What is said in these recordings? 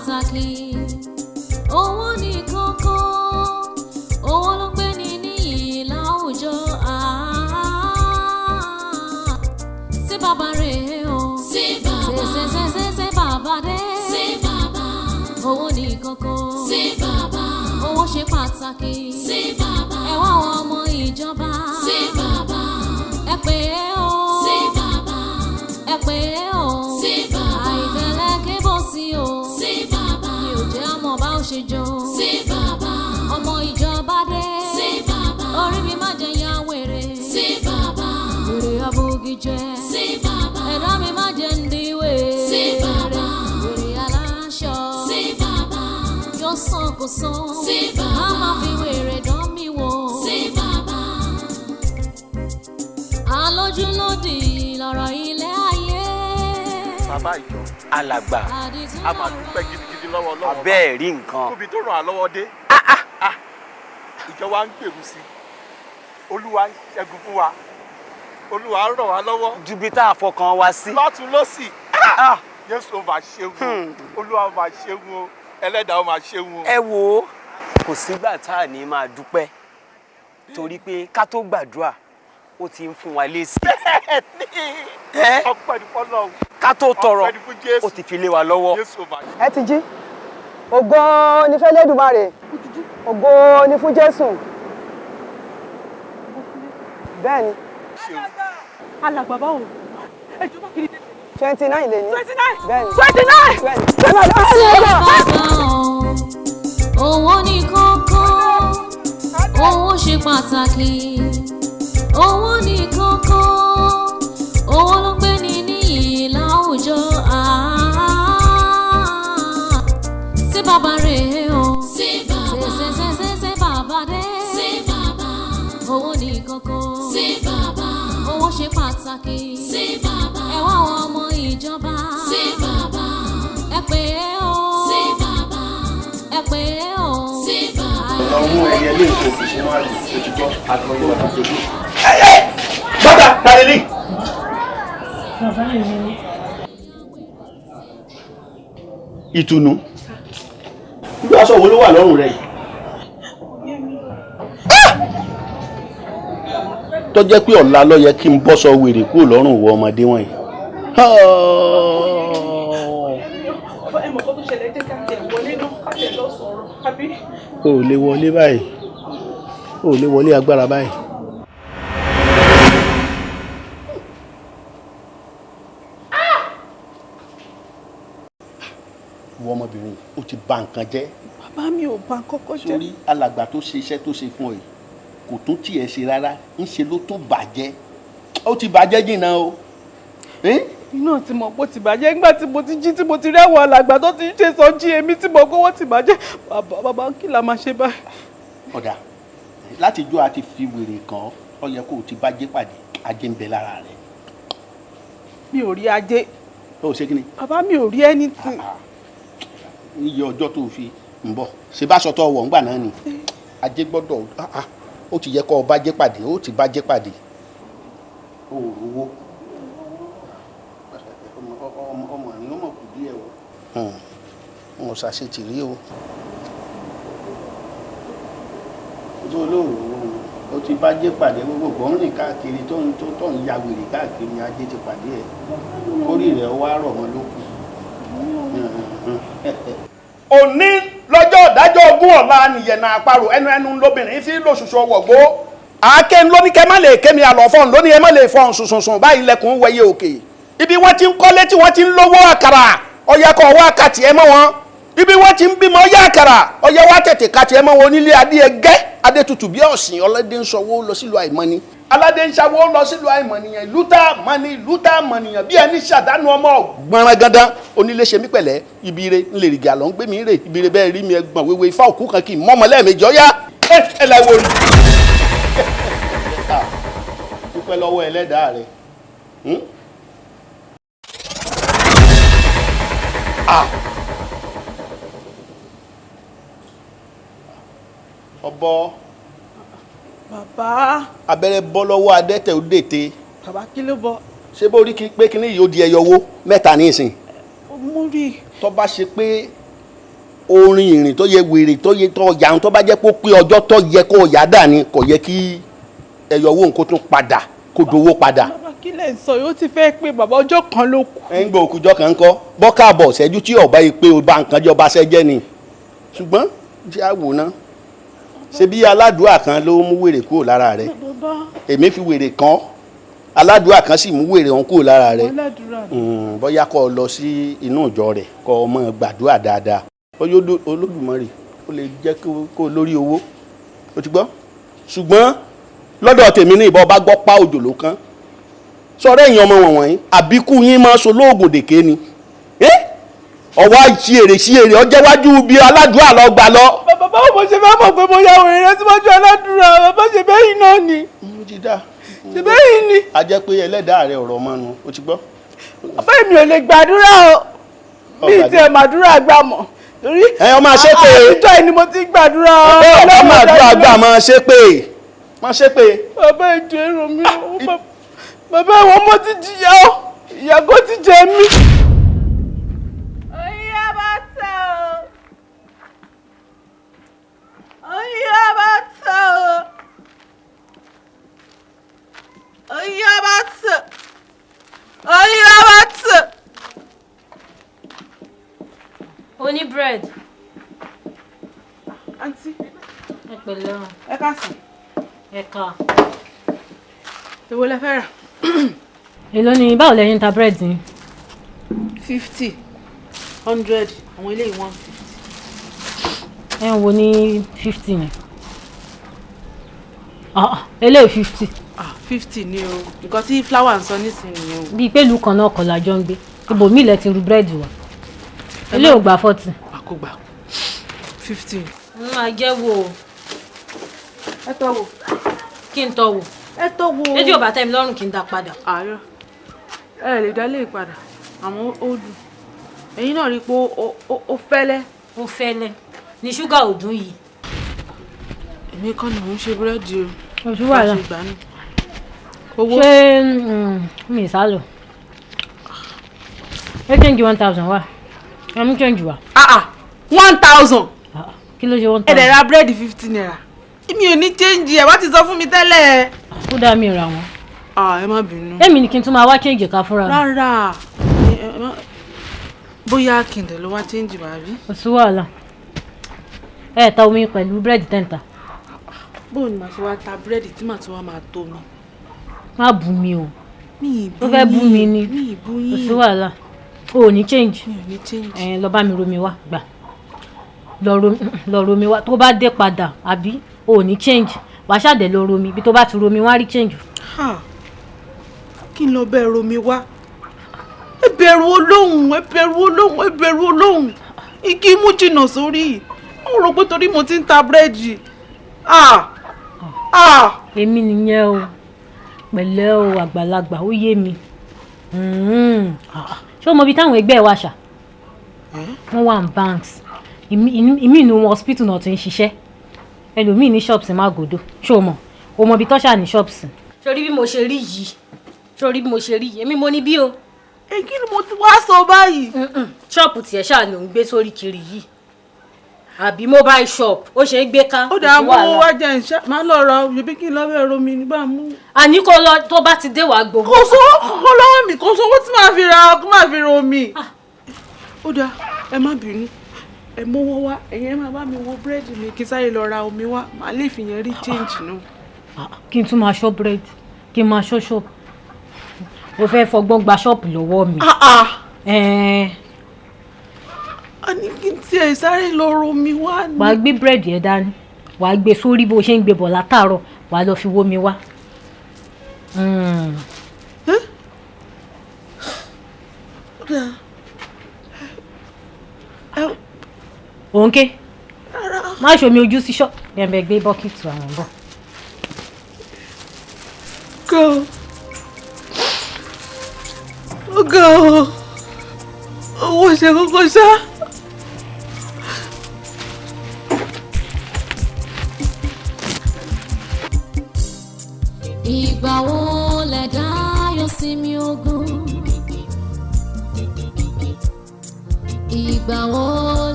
pàtàkì, owó ní kókó, owó ló ń gbé ní níyì láwùjọ. Ah, sí bàbá rẹ̀ o, Sí bàbá. ṣe ṣe ṣe ṣe bàbá dé, Sí bàbá. Owó ní kókó, Sí bàbá. Owó ṣe pàtàkì, Sí bàbá. Ẹ wá àwọn ọmọ ìjọba, Sí bàbá. Ẹ pè é o, Sí bàbá. Ẹ pè é o, Sí bàbá. Àìfẹ́lẹ́ kébò sí o, Sí bàbá. Mi ò jẹ́ àmọ́ bá ó ṣe jọ. Sí bàbá. Ọmọ ìjọba dé, Sí bàbá. Orí mi má jẹ́ ya wèrè, Sí bàbá. Wèrè abógi jẹ, Sí bàbá. Ẹ̀dá mi má jẹ́ ń di wèrè, Sí bàbá. Wèrè aláṣọ, Sí bàbá. Yóò sàn kò sàn, Sí bàbá. Má má fi wèrè dán mi wò. Sí bàbá. Alójúlódì lọ̀rọ̀ ilé ayé. Bàbá ìjọ, Alàgbà. Àdìtú a máa dúpẹ́ gidigidi lọ́wọ́ Ọlọ́run Ọba. Abẹ́ẹ̀ rí nǹkan. Kóbi tó ràn án lọ́wọ́ dé. Ah, ìjọ wa ń gbèrú sí i, Olúwa ń ṣẹ́gun fún wa, Olúwa ń ràn wá lọ́wọ́. Ju bí tá a fọkàn wa sí. Lọ́tún lọ́sì. Jésù ó máa ṣẹ́gun o, Olúwa ó máa ṣẹ́gun o, Ẹlẹ́dàá ó máa ṣẹ́gun o. Ẹ wo, kò sígbà tá a ní máa dúpẹ́, torí pé ká tó gbàdúrà, ó ti ń fún wa lésì. Ẹ́, Ọpẹ́ ní fọ́lọ́run. ká tó tọrọ, Ọpẹ́ ní fún Jésù. ó ti fi lé wa lọ́wọ́. Jésù ó máa ṣe. Ẹ ti jí. Ògo ni fẹ́lẹ́dùmarè, ògo ni fún Jésù. Bẹ́ẹ̀ ni. Alàgbà, báwo? Ẹ jọba, kiri. 29 lè ní. 29? Bẹ́ẹ̀ ni. 29? Bẹ́ẹ̀ ni. Sí bàbá o, owó ní kókó, owó ṣe pàtàkì, owó ní kókó, owó ló ń gbé ní níyì láwùjọ. Ah, sí bàbá rẹ̀ o, Sí bàbá. Ṣe ṣe ṣe ṣe bàbá dé, Sí bàbá. Owó ní kókó, Sí bàbá. Owó ṣe pàtàkì, Sí bàbá. Ẹ wá àwọn ọmọ ìjọba, Sí bàbá. Ẹ pè é o, Sí bàbá. Ẹ pè é o. Sí bàbá. Lọ mú ẹyẹ lé nǹkan òfin sínú àlè òtítọ́ àgbọ̀yé bàtà tó dé. Bàtà tàlélì. Bàbá mi. Ìtùnú, irú aṣọ wo ló wà lọ́rùn rẹ yìí tó jẹ́ pé ọ̀la ló yẹ kí n bọ́ sọ wèrè kúrò lọ́rùn wọ ọmọdé wọ̀nyí? Bàbá, ẹ mọ̀ kó tó ṣẹlẹ̀, jẹ́ ká tẹ̀ wọlé náà, ká tẹ̀ lọ sọ̀rọ̀ àbí. O ò lè wọlé báyìí, o ò lè wọlé agbára báyìí. Ìwọ ọmọbìnrin, ó ti bà nǹkan jẹ́. Bàbá, mi ò bá kọ́kọ́ jẹ́. Sórí alàgbà tó ṣe iṣẹ́ tó ṣe fún ọ yìí, kò tún tiẹ̀ ṣe rárá, ń ṣe ló tún bàjẹ́, ó ti bàjẹ́ jìnnà o. Inú ti mọ̀ pé ó ti bàjẹ́ nígbà tí mo ti jí, tí mo ti rẹ́wọ̀n alàgbà tó ti ń ṣe sọ́jí, èmi tí mo gbówó ti bàjẹ́. Bàbá, bàbá, kí la máa ṣe báyìí? Ọ̀dà, láti jó a ti fi wèrè kàn ọ́, ó yẹ kó o ti bájé pàdé, ajé ń bẹ lára rẹ̀. Mi ò rí ajé. Ó ṣe kí ni? Bàbá, mi ò rí anything. Níye ọjọ́ tó fi ń bọ̀ ṣe bá sọtọ̀ wọ̀ ńgbà náà ni ajé gbọ́dọ̀, ó ti yẹ kó o bájé pàdé, ó ti bájé pàdé. Ó rówó ọmọ ní ọmọ kù díẹ̀ o. Mo ṣàṣetì rí o. Tó olóòrò ó ti bájé pàdé, gbogbo gbọ́n rìn káàkiri tó ń tó ń ya wèrè káàkiri, ajé ti pàdé ẹ̀, kórì rẹ̀ wá rọ̀ mọ́ lókun. Òní lọ́jọ́ ìdájọ́ ogún, ọ̀la nìyẹn àparò ẹnu ẹnu lóbìnrin fi lóṣooṣù ọwọ́ gbó. Àáké lóní kẹ́ má lè kémi, àlọ́ fọ́ọ̀n lóní ẹ má lè fọ́ọ̀n sùnsùnsùn báyìí lẹ́kùn wẹ̀yẹ òkè. Ibi wọ́n ti ń kọ́lé tí wọ́n ti ń lówó àkàrà, ọ̀yẹ́ kọ́ wá kàtì ẹ mọ́ wọn. Ibi wọ́n ti ń bímọ ọyẹ́ àkàrà, ọ̀yẹ́ wá tètè kàtì ẹ mọ́ wọn. Onílé adé ẹgẹ́ adé tutù bí ọ̀sìn, ọlọ́dẹ ń sọwọ́ lọ sílùú àìmọ́ni, aládé ń ṣàwọ́ lọ sílùú àìmọ̀nìyàn, ìlú tá a mọ̀ ní ìlú tá a mọ̀nìyàn bí ẹni ṣàdánù ọmọ gbọ̀nràn gandan. Onílé ṣe mí pẹ̀lẹ́, ibi ire ńlẹ̀ rìgà ló ń gbé mi rè, ibi ire bẹ́ẹ̀ rí mi ẹgbọ̀n wéwé ifá òkú kan kì í mọ́mọ́ lẹ́ẹ̀mejì. Ọ̀yá, ẹ là wò rí. Dúpẹ́ lọ́wọ́ ẹlẹ́dàá rẹ̀. Ah. Ọbọ. Bàbá. Abẹ́rẹ́ bọ́ lọ́wọ́ adẹ́tẹ̀, ó dètè. Bàbá, kí ló bọ? Ṣé bó rí pé kíní yìí ó di ẹyọ owó mẹ́ta ní ìsìn? Mo rí i. Tó bá ṣe pé Orin ìrìn tó yẹ wèrè tó yẹ tó yà ń tó bá jẹ́ pé ó pé ọjọ́ tó yẹ kó yà dà ni, kò yẹ kí ẹyọ owó nǹkó tún padà kó dowó padà. Bàbá, kí lẹ̀ ń sọ yìí? Ó ti fẹ́ pé bàbá, ọjọ́ kan ló kù. Ẹ ń gbọ́ òkùjọ́ kan kọ́ bọ́kàbọ̀ ṣẹ́jú tí ọba yìí pé o bá nǹkan jẹ́ ọba ṣẹ́jẹ́ ni, ṣùgbọ́n jẹ́ àwòrán ṣe bí aládùúà kan ló mú wèrè kúrò lára rẹ̀. Bàbá. Èmi fi wèrè kan, aládùúà kan sì mú wèrè òun kúrò lára rẹ̀. Aládùúrà ni. Bóyá kó o lọ sí inú ìjọ rẹ̀ kó o máa gbàdúrà dáadáa, bóyá Olódùmarè ó lè jẹ́ kó o lórí owó o ti gbọ́. Ṣùgbọ́n lọ́dọ̀ tèmi ní ìbọn bá gbọ́ pa òjò ló kán sọ̀rọ̀ ẹ̀yin ọmọ wọ̀nyí, àbíkú yín máa so lóògùn dèké ni. Ọwọ́ sí èrè sí èrè ọjọ́ iwájú bí aládùúrà lọ gbà lọ. Bàbá, báwo mo ṣe fẹ́ mọ̀ pé mo ya wèrè rẹ síwájú aládùúrà? Bàbá, ṣe bẹ́yìn náà ni. Mo ti dá. Ṣe bẹ́yìn ni. A jẹ́ pé ẹlẹ́dàá rẹ ọ̀rọ̀ mọ́nu, o ti gbọ́. Bàbá, èmi ò lè gbàdúrà o, bí ti ẹ̀ màdúrà gbà mọ̀ torí. Ẹ ọ máa ṣe pé. Àtijọ́ yìí ni mo ti gbàdúrà. Ọba máa dúrà gbà, máa ṣe pé, máa ṣe pé. Bàbá, ìjọ èrò mi o. Bàbá, ìwọ mo ti jìyà o, ìyà kò ti jẹ mí. Oyin bá tẹ o. Oyin bá tẹ o. Oyin bá tẹ. Oyin bá tẹ. Oní bread. Àǹtí. Ẹ pẹ̀lẹ́ o. Ẹ káàsán. Ẹ ká. Èwo lẹ fẹ́ rà? Èló ni, báwo lẹ̀yin ń ta bread yín? 50, 100, àwọn eléyìí 150. Ẹ ń wo ní 50 yẹn. Ah, eléyìí 50. Ah, 50 ni o. Nǹkan tí flour ń sọ nísìnyí nìyẹn o. Bíi pẹ̀lú kan náà kọ̀ lájọ ń gbé. Ibòmíì lẹ ti ru búrẹ́dì wá. Eléyìí ò gba 40. Àkógbà 50. N máa jẹ́ wo o. Ẹ tọ́ wò. Kí n tọ́ wò? Ẹ tọ́ wò. Lédí ò bá tẹ́ mi lọ́rùn, kí n dá padà. Àárọ̀ ẹ lè dá lè padà, àmọ́ ó dùn. Ẹ̀yin náà rí i pé ó fẹ́lẹ́. Ó fẹ́lẹ́ ní ṣúgà ò dùn yìí. Èmi kọ́ ni mò ń ṣe búrẹ́dì o. Kò sí wàhálà. Bá ṣe gbà nù. Owó. Ṣé mi sálọ ẹ change 1,000 wá, ẹ mú change wá. Ah ah, 1,000. Kí ló ṣe one Ẹ dẹ̀ thousand? ra búrẹ́dì ₦50. Èmi ò ní change, ẹ̀ wá ti sọ fún mi tẹ́lẹ̀. Ó dá mi ra wọn. Ah, ẹ má bínú. Èmi ni kí n tún máa wá change ká fúnra mi. Rárá, bóyá kìndẹ̀ ló wá change wá rí. Kò sí wàhálà. Ẹ ta omi pẹ̀lú búrẹ́dì tẹ́ǹtà. Bóun ni màá ṣe wá ta búrẹ́dì tí màá tún wá máa tó mi? Má bú mi o. Mi ì bú Ó fẹ́ bú mi ni. Mi ì bú Kò yín. sí wàhálà, o ò ní change. Mi ò ní change. Ẹ lọ bá mi romi wá, gbà, lọ romi wá. Tó bá dé padà, àbí o ò ní change, wàá ṣàdé lọ romi. Ibi tó bá ti romi wá rí change. Ha! Kí n lọ bẹ́ẹ̀ romi wá? Ẹ bẹ̀rù Olóhùn, ẹ bẹ̀rù Olóhùn, ẹ bẹ̀rù Olóhùn. Igi mú jìnnà sórí. Mo rò pé torí mo ti ń ta búrẹ́dì. Ah! Ah! Èmi nìyẹn o. Pẹ̀lẹ́ o, àgbàlagbà, ó yé mi. Ṣé o mọ ibi táwọn ẹgbẹ́ wa ṣà wọ́n wà ní banks, ìmí inú wọn hospital náà ti ń ṣiṣẹ́, ẹlòmíì ní shops ní Magodo. Ṣé o mọ̀? O mọ ibi tó ṣà ní shops. Sórí bí mo ṣe rí yìí, sórí bí mo ṣe rí yìí, èmi mo ní bí o. Ẹ kí ni mo ti wá sọ báyìí? Ṣọ́ọ̀pù tiẹ̀ ṣáà ló ń gbé sórí kiri yìí, àbí mobile shop ó ṣe é gbé ká. Ó dáa, mú wá jẹ́ ìṣe. Máa lọ ra òbí kí n lọ bẹ́ẹ̀ romi nígbà mú. Àní kó lọ, tó bá ti dé wàá gbowó. Kò sówó kankan lọ́wọ́ mi, kò sówó tí màá fi ra, kí màá fi romi. Ó dáa, ẹ má bínú. Ẹ mówó wá, ẹ̀yin ẹ máa bá mi wo búrẹ́dì mi kí n sáré lọ ra omi wá, màá lè fi yẹn rí change náà. Kí n tún máa ṣọ́ búrẹ́dì, kí n máa ṣọ́ ṣọ́ọ̀bù? O fẹ́ fọgbọ́n gba ṣọ́ọ̀bù lọ́wọ́ mi. Ẹ̀ẹ́n. A ní kí n tiẹ̀ sáré lọ romi wá ni. Wàá gbé búrẹ́dì ẹ dání, wàá gbé sórí bó ṣe ń gbé bọ̀ látàárọ̀, wàá lọ fi wó mi wá. Ó dáa. Òǹkè má ṣomi ojú sí ṣọ́ ẹ̀mẹ̀, gbé bọ́kìtì àwọn bọ̀. Go. Ó ga o. Owó ṣe kókó ṣá. Ìgbà wo lẹ̀dá yóò sinmi ogun? Ìgbà wo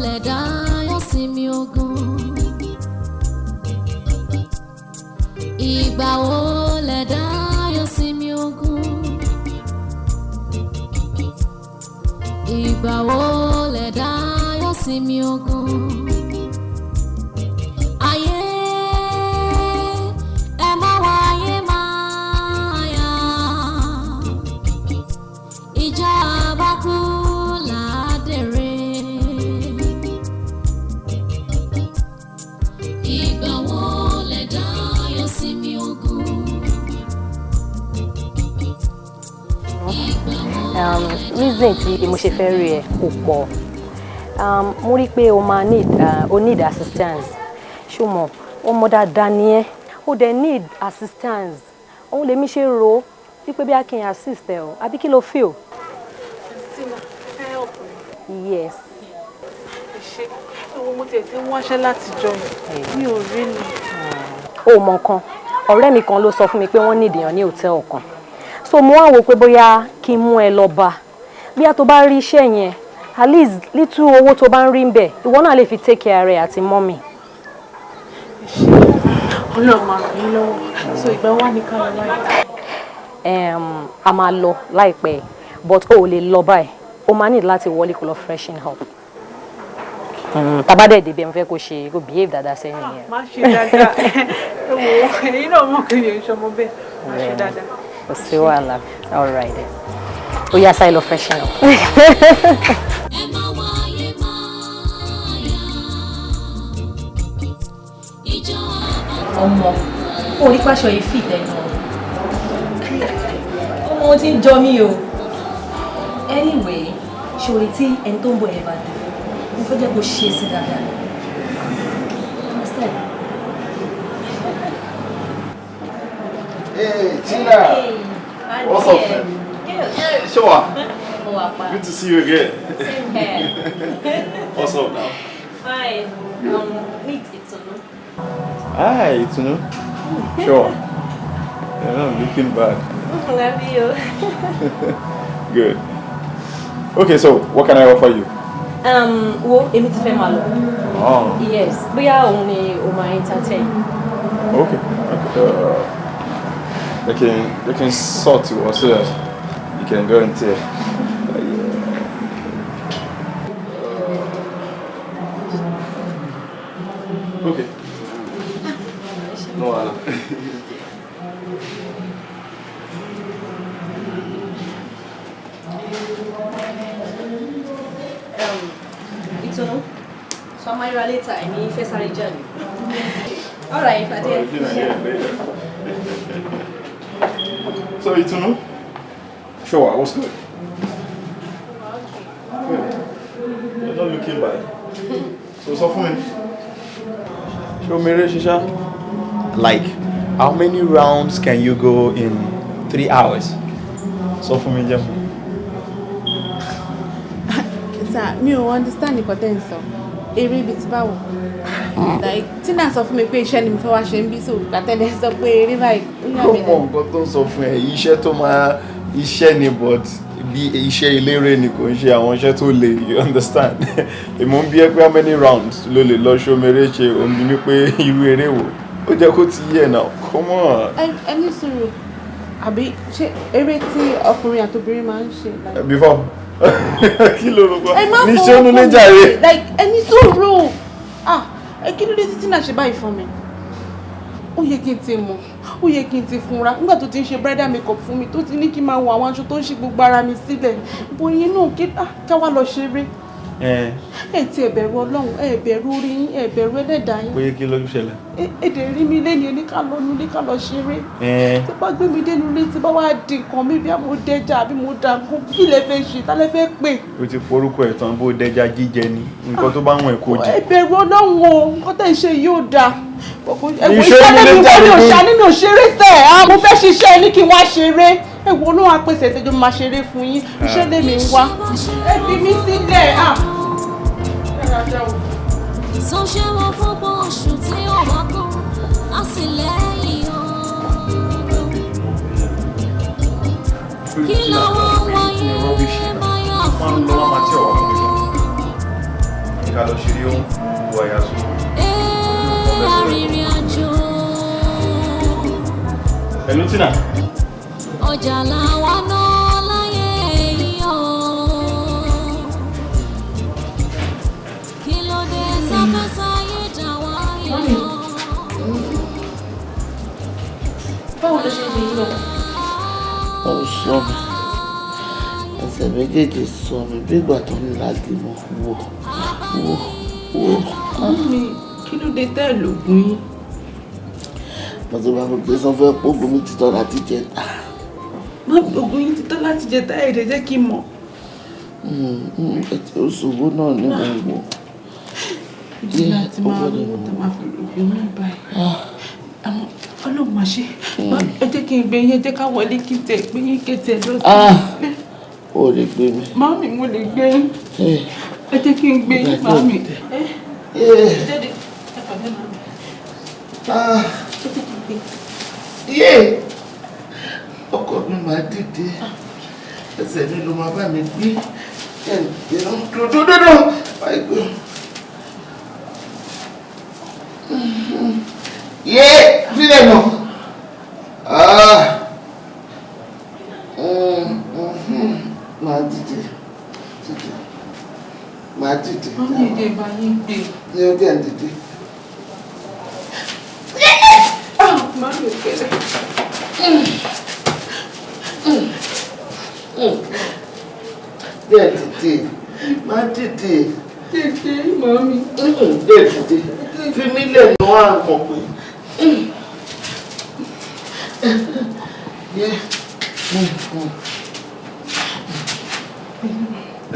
lẹ̀dá sinmi ogun? Ìgbà wo lẹ̀dá yóò sinmi ogun? Ìgbà wo lẹ̀dá yóò sinmi ogun? Ayé ẹ má wáyé máa yá. Ìjà bá kú ládèrè. Ìgbà wo lẹ̀dá yóò sinmi ogun? Ìgbà wo Reason tí mo ṣe fẹ́ rí ẹ kò pọ̀. Mo rí pé o máa need o need assistance. Ṣùgbọ́n ọmọ dáadáa ni ẹ́, o dẹ̀ need assistance. Òun lèmi ṣe rò ó wípé bí a kì í assist ẹ o, àbí kí ló feel? Tina, ẹ help me. Yes. Ẹ ṣe ewo, mo tiẹ̀ ti ń wáṣẹ́ láti jọ yìí, mi ò rí ni. O mọ nǹkan, ọ̀rẹ́ mi kan ló sọ fún mi pé wọ́n need èèyàn ní hòtẹ́ẹ̀lì kan, so mo wá wò pé bóyá kí n mú ẹ lọ bá, bóyá tó bá rí iṣẹ́ yẹn, at least little owó tó bá ń rí ń bẹ̀, ìwọ náà lè fi take care rẹ àti mummy. Ọlọ́run máa ràn yín lọ́wọ́. So ìgbà wa ní ká lọ báyìí? A máa lọ láìpẹ́, but o ò lè lọ báyìí, o máa ní láti wọlé kó lọ freshen up. Tá bá dẹ̀ débẹ̀, mo fẹ́ kó ṣe kó behave dáadáa sẹ́yìn yẹn. Má ṣe dáadáa. Ẹ wò ó, ẹ̀yin náà mọ̀ pé mi ò ń ṣọmọ bẹ́ẹ̀. Má ṣe dáadáa. Kò sí wàhálà. All right then, ó yá, sáré lọ freshen up. Ẹ má wáyé máa yá. Ìjọ bá kú. Ọmọ orí pàṣọ yìí fìtẹ gan, ọmọ tí ń jọ mí o. Anyway, ṣòrí tí ẹni tó ń bọ̀ yẹn bá dé, mo fẹ́ jẹ́ kó ṣe sí dáadáa. Understand? Hey, Tina. What's up, man? Good. Sure. Mo wà pa. Good to see you again. Same here. What's up now? Fine. Meet Itunu. Hi, Itunu. Sure. You're not looking bad. Love you. Good. Okay, so what can I offer you? Wo, èmi ti fẹ́ máa lọ. Oh. Yes, bóyá òun ni o máa entertain. Okay. Okay. They can sort you so that you can go into. Yeah. Okay. No wahala. Itunu, so a máa ríra later, èmi fẹ́ sáré jáde. All right, Fadé. Alright, Tina, yeah, later. So, Itunu? Sure, what's good? Good. You're not looking bad. So, sọ fún mi. Ṣé o mèrè ṣiṣá? Like, how many rounds can you go in 3 hours? Sọ fún mi jẹ́ mu. Sir, mi ò understand nǹkan tẹ́ ń sọ. Eré ibi tí báwo? Like, Tina sọ fún mi pé iṣẹ́ ni mo fẹ́ wá ṣe ń bí, so gbàtẹ́lẹ̀ sọ pé eré báyìí, ó yà Ó mí mọ lẹ́nu. nǹkan tó ń sọ fún ẹ, iṣẹ́ tó máa iṣẹ́ ni, but bí iṣẹ́ eléré ni, kò ń ṣe àwọn iṣẹ́ tó le, you understand? Èmo ń bí ẹ pé how many rounds ló lè lọ ṣó mèrè ṣe, òun bí mi pé irú eré wo. Ó jẹ́ kó ti yé ẹ̀ náà, come on. Ẹ ní sùúrù, àbí ṣé eré tí ọkùnrin àti obìnrin máa ń ṣe? Before, kí ló rò pa? Ẹ má Ní fọwọ́ ṣé ó kàn nílé mí. jàre. Like, ẹ ní sùúrù. Ah, ẹ kí ló dé tí Tina ṣe báyìí fún mi? Ó yẹ kí n ti mọ̀, ó yẹ kí n ti funra nígbà tó ti ń ṣe bridal makeup fún mi, tó ti ní kí n máa wọ àwọn aṣọ tó ń ṣe gbogbo ara mi sílẹ̀ bó yín náà, kí ah, ká wá lọ ṣeré. Ẹ Ẹ ti ẹ bẹ̀rù Ọlọ́run, ẹ bẹ̀rù orí yín, ẹ bẹ̀rù ẹlẹ́dàá yín. Pé kí ló ṣẹlẹ̀? Èdè rí mi lẹ́ni ẹni ká lọ nulẹ̀, ká lọ ṣeré. Ẹ Tí bá gbé mi dénú ilé, tí bá wá di nǹkan mi, bí mo dẹja àbí mo da nǹkan, kí lẹ fẹ́ ṣe? Tá lẹ fẹ́ pè? O ti porúkọ ẹ̀ tán, bó dẹja jíjẹ ni, nǹkan tó bá wọn ẹ̀ kó Ẹ jẹ. bẹ̀rù Ọlọ́run o, nǹkan tẹ̀ ń ṣe yóò dáa. Ẹ̀wọ̀n Iṣẹ́ iṣẹ́ nílé lẹ́nu jáde mi ò ní. ṣá nínú òṣèré sẹ̀ á, mo fẹ́ ṣiṣẹ́ ní kí n wá ṣeré. Ẹ̀wọ̀n Olóhùn apèsè ìtẹ́jọ́ máa ṣeré fún yín, iṣẹ́ lèmi ń wá. Ẹ fi mí sílẹ̀ à. Tó ṣe wọ́n fún bó oṣù tí ó wá kún, á sì lẹ́yìn ọdún. Kí lọ́wọ́ wáyé máa yà Máa fún ń lọ, wọ́n máa tí ọ̀wá fún mi gan. Ká lọ ṣeré, ó ń wà yà sùn. Ee, arìnrìn àjò. Hello, Tina. Ọjà làwa náà láyé yìí o. Kí ló dé sáfẹ́sáyé dà wá yọ? Báwo ló ṣe ń ṣe yín lọ? Ó sọ mi, ẹsẹ̀ méjèèjì sọ mi bí ìgbà tó ń lági mọ́. Wò wò wò. Mummy, kí ló dé tẹ́ ẹ̀ lògùn yín? Mo ti bá mi gbé sanfẹ́ pógùn mi ti tọ́ láti jẹ ta. Mummy, ògùn yín ti tán láti jẹ táyà, èdè jẹ́ kí n mọ̀. Ẹtì Òṣogbo náà ni mo wò. Ìdí láti máa rówó tá a máa fi lògùn mi báyìí. Àmọ́ Ọlọ́run máa ṣe. Ẹ jẹ́ kí n gbé yín, ẹ jẹ́ ká wọlé kí n tẹ̀ gbé yín kẹ́tẹ̀ lọ sí. O lè gbé mi. Mummy, mo lè gbé yín. Ẹ jẹ́ kí n gbé yín, mummy. Ẹ jáde, ẹ pàdé mummy. Ẹ jẹ́ kí n gbé. Yé! Ọkọ mi máa dìde. Ẹsẹ̀ mi ló máa bá mi gbé. Ẹ̀ dúdúdúdú. Báyìí gbé. Yé! Sílẹ̀ nù. Máa dìde. Dìde. Máa dìde. Mummy, ẹ jẹ́ bá yín gbé. Ní o jẹ́ ń dìde. Mummy, kẹlẹ́. Díẹ̀ dìde. Máa dìde. Dìde, mummy. Díẹ̀ dìde. Fi mí lẹ̀ nù àmọ̀ pé.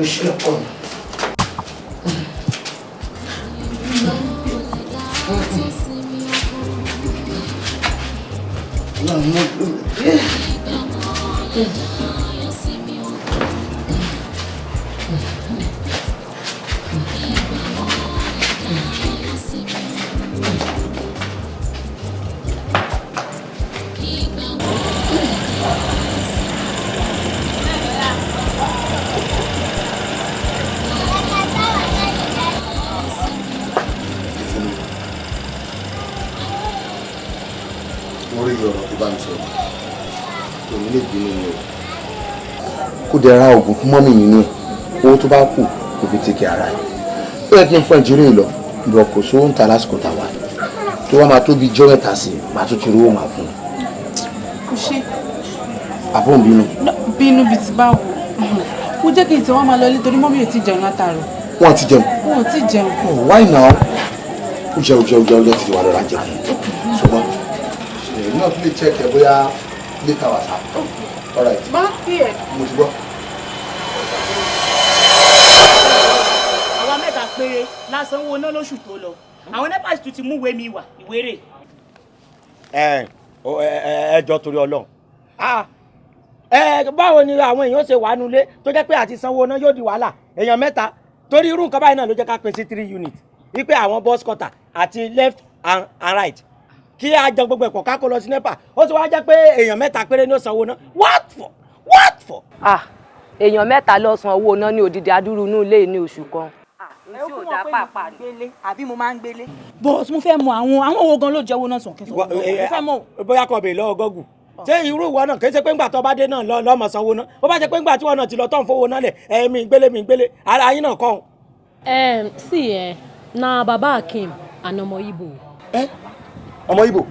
Ẹ ṣe ọkọ mi. Orí ọ̀rọ̀ tó bá ń sọ, èmi lè bínú ni o. Kó dẹ̀ ra oògùn fún mummy nínú ẹ̀, owó tó bá kù kò fi take ara ẹ̀. Ó yẹ kí n fún ẹ jírí lọ, ìbọn kò sówó ń ta lásìkò tàwa tó wá máa tó bí jọ́ 3 sí i, màá tún ti rówó máa fún un. Kò ṣe. Àbọ̀ ń bínú. Bínú bíi ti báwo? Mo jẹ́ kí n tí wọ́n máa lọ ilé torí mummy ò tí jẹun látàárọ̀. Wọ́n ti jẹun. Wọn ò tí jẹun. Oh, why now? Ó jẹ ó jẹ ó jẹ ó jẹ títí wà lọ́ra jẹun. Ṣùgbọ́n èmi náà tún lè check ẹ bóyá later wà sá. All right. Má pè é. Mo ti gbọ́. Àwa mẹ́ta péré lásán wo ná lóṣù tó lọ, àwọn NEPA sì tún ti mú ìwé mi wá ìwéré. Ẹ ẹ jọ, torí Ọlọ́run, ẹ báwo ni àwọn èèyàn ṣe wà nulẹ̀ tó jẹ́ pé àti sanwó náà yóò di wàhálà èèyàn mẹ́ta? Torí irú nǹkan báyìí náà ló jẹ́ ká pín sí three unit, wípé àwọn bus cutter àti left and right, kí a jẹ gbogbo ẹ̀pọ̀ ká kó lọ sí NEPA. Ó sì wá jẹ́ pé èèyàn mẹ́ta péré ní ó sanwó náà. What for? What for? Ah, èèyàn mẹ́ta ló san owó náà ní odidi adúrú inú ilé ní oṣù kan. Ẹ ó kún wọn pé mo gbélé àbí mo máa ń gbélé. But mo fẹ́ mọ àwọn wo gan ló jẹ́ owó náà sàn kí n sọ. Mo fẹ́ mọ̀. Bóyá kò bèè lọ́wọ́ gọ́gù. Ṣé irú ìwọ náà kì í ṣe pé ńgbà tó bá dé náà lọ́mọ sanwó náà? Ó bá ṣe pé ńgbà tí wọn náà ti lọ tó ń fowó náà lẹ̀, ẹ̀mí gbélé mi gbélé ara yín náà kọ́. See, na Baba Akim and ọmọ Igbo. Ẹ ọmọ Igbo,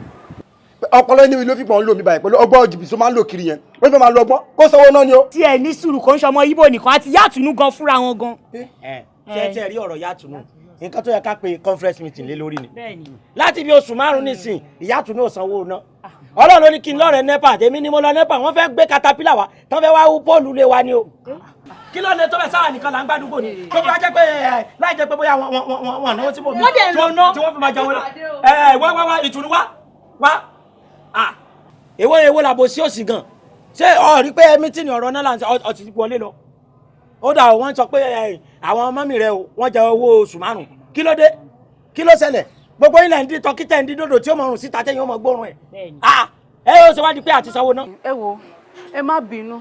ọpọlọ inú ló fi pọ̀ ń lò mí báyìí pẹ̀lú ọgbọ́n jìbìtì tó máa ń lò kiri yẹn, wọ́n fẹ́ máa lo ọgbọ́n kó sanwó náà ni o. Tí ẹ ní sùúrù, kò ń ṣọmọ Igbo nìkan, àti Yàtúnú gan fúnra wọn gan. Ṣé tí ẹ rí ọ̀rọ̀ Yàtúnú, nǹkan tó yẹ ká pe conference meeting lé lórí ni. Láti bí oṣù 5 nísìn, Ìyàtúnú ò sanwó náà. Ọlọ́run ló ní kí n lọ́rẹ̀ẹ́ NEPA, tèmi ni mo lọ NEPA, wọ́n fẹ́ gbé katapila wa tán, fẹ́ wá wú pọ́ọ̀lù lé wa ni o. Kí ló lè tó bẹ́ẹ̀? Sáwà nìkan là ń gbàdúgbò ni tó fi wá jẹ́ pé ẹ láì jẹ́ pé bóyá wọn náwó síbò mi Wọ́n dẹ̀ ń lò ná. tí wọ́n fi máa jẹun lọ. Ẹ wá wá wá, Ìtùnú, wá wá. Èwo èwo làbò sí òsì gan? Ṣé ọ rí pé meeting ọ̀rọ̀ náà là ń sọ, ọ ti wọlé lọ? Ó dà, wọ́n sọ pé àwọn mummy rẹ o, wọ́n jẹ owó oṣù 5. Kí ló dé? Kí ló ṣẹlẹ̀? Gbogbo ilẹ̀ ń dín tọ́kí tẹ̀ ń dín dòdò tí ó mọ̀ rùn síta tẹ́yìn ó mọ̀ gbóòórùn ẹ̀. Ẹ yóò ṣe wá di pé àti sanwó náà. Ẹ wo, ẹ má bínú.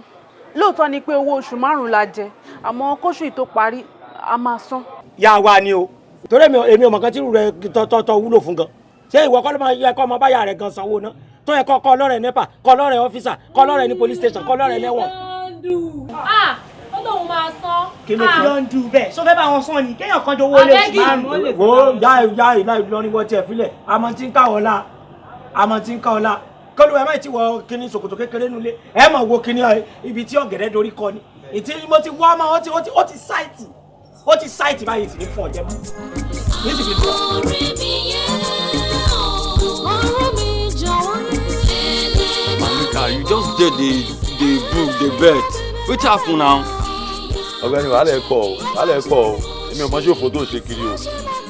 Lóòótọ́ ni pé owó oṣù 5 la jẹ, àmọ́ kóṣù yìí tó parí, a máa san. Yà wá ni o. Torí èmi ò mọ̀ kan tí irú rẹ tọ́tọ́ wúlò fún gan. Ṣé ìwọ kọ́ ló máa yẹ kọ́ ọmọ báyà rẹ̀ gan sanwó ná? Tó yẹ kọ́ lọ́rẹ̀ NEPA, kọ́ lọ́rẹ̀ ọ́fíìsà, kọ́ lọ́rẹ̀ ní police station, kọ́ lọ́rẹ̀ lẹ́wọ̀n. Ó lóun máa san. Kí ló ń du bẹ́ẹ̀? Sọ fẹ́ bá wọn sán ni kéèyàn kan jọ owó lé oṣù márùn-ún. Wo ya ya ìlà Ìlọrin wọ́n tiẹ̀ fílẹ̀, àmọ́ tí ń ká ọ̀la, àmọ́ tí ń ká ọ̀la. Kọ́lù ẹ má ti wọ kíní ṣòkòtò kékeré nulẹ̀, ẹ mọ̀ wo kíní ibi tí ọ̀gẹ̀dẹ̀ dorí kọ ni. Ìtí mo ti wọ́ ọmọ ó ti sáìtì, ó ti sáìtì báyìí sì ní fún ọ̀jẹ̀ mọ́. Ní sì fi dùn. Orí mi yẹ orí mi jọ̀wọ́ yẹ. Manika, you just dey dey book dey bet. Wetin happen now? Ọ̀gbẹ́ni, wàhálà ẹ pọ̀ o, wàhálà ẹ pọ̀ o. Èmi ò mọ ṣé òfò tó ṣe kiri o.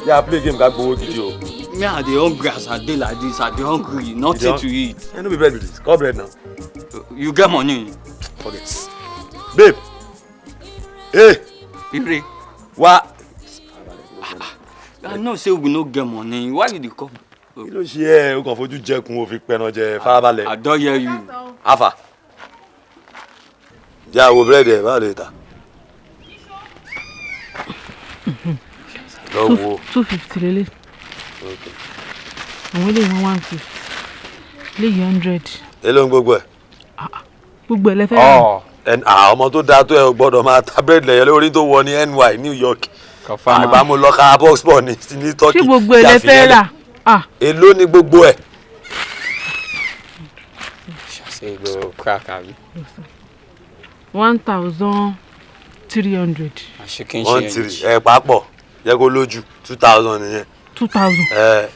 Yà play game ká gbowó gidi o. Me, I dey hungry as I dey like this. I dey hungry, nothing to eat. Eh, no be bread be this. Call bread now. You get money? Forget. Babe. Hey. Ire. Wa. I know say we no get money. Why you dey come? Kí ló ṣe ẹ́? O kàn fojú jẹkun, o fi pẹran jẹ, farabalẹ̀. I don hear you. Afa. Jẹ́ àwo búrẹ́dì ẹ̀, báwo lè ta? Lọ wo. 250 lélẹ̀. Àwọn eléyìí wọ́n 150. Eléyìí 100. Èló ń gbogbo ẹ̀? Gbogbo ẹ̀ lẹ fẹ́ rà. Ọmọ tó dáa tó ẹ gbọ́dọ̀ máa ta búrẹ́dì lẹ̀yẹ lórí tó wọ ní NY New York. Àgbà mo lọ ka box ball ní Turkey. Ṣé gbogbo ẹ̀ lẹ fẹ́ rà? Èló ni gbogbo ẹ̀? Ṣe go crack abi? 1,300. 1,300 ẹ papọ̀ yẹ kó lójú 2,000 nìyẹn. 2,000.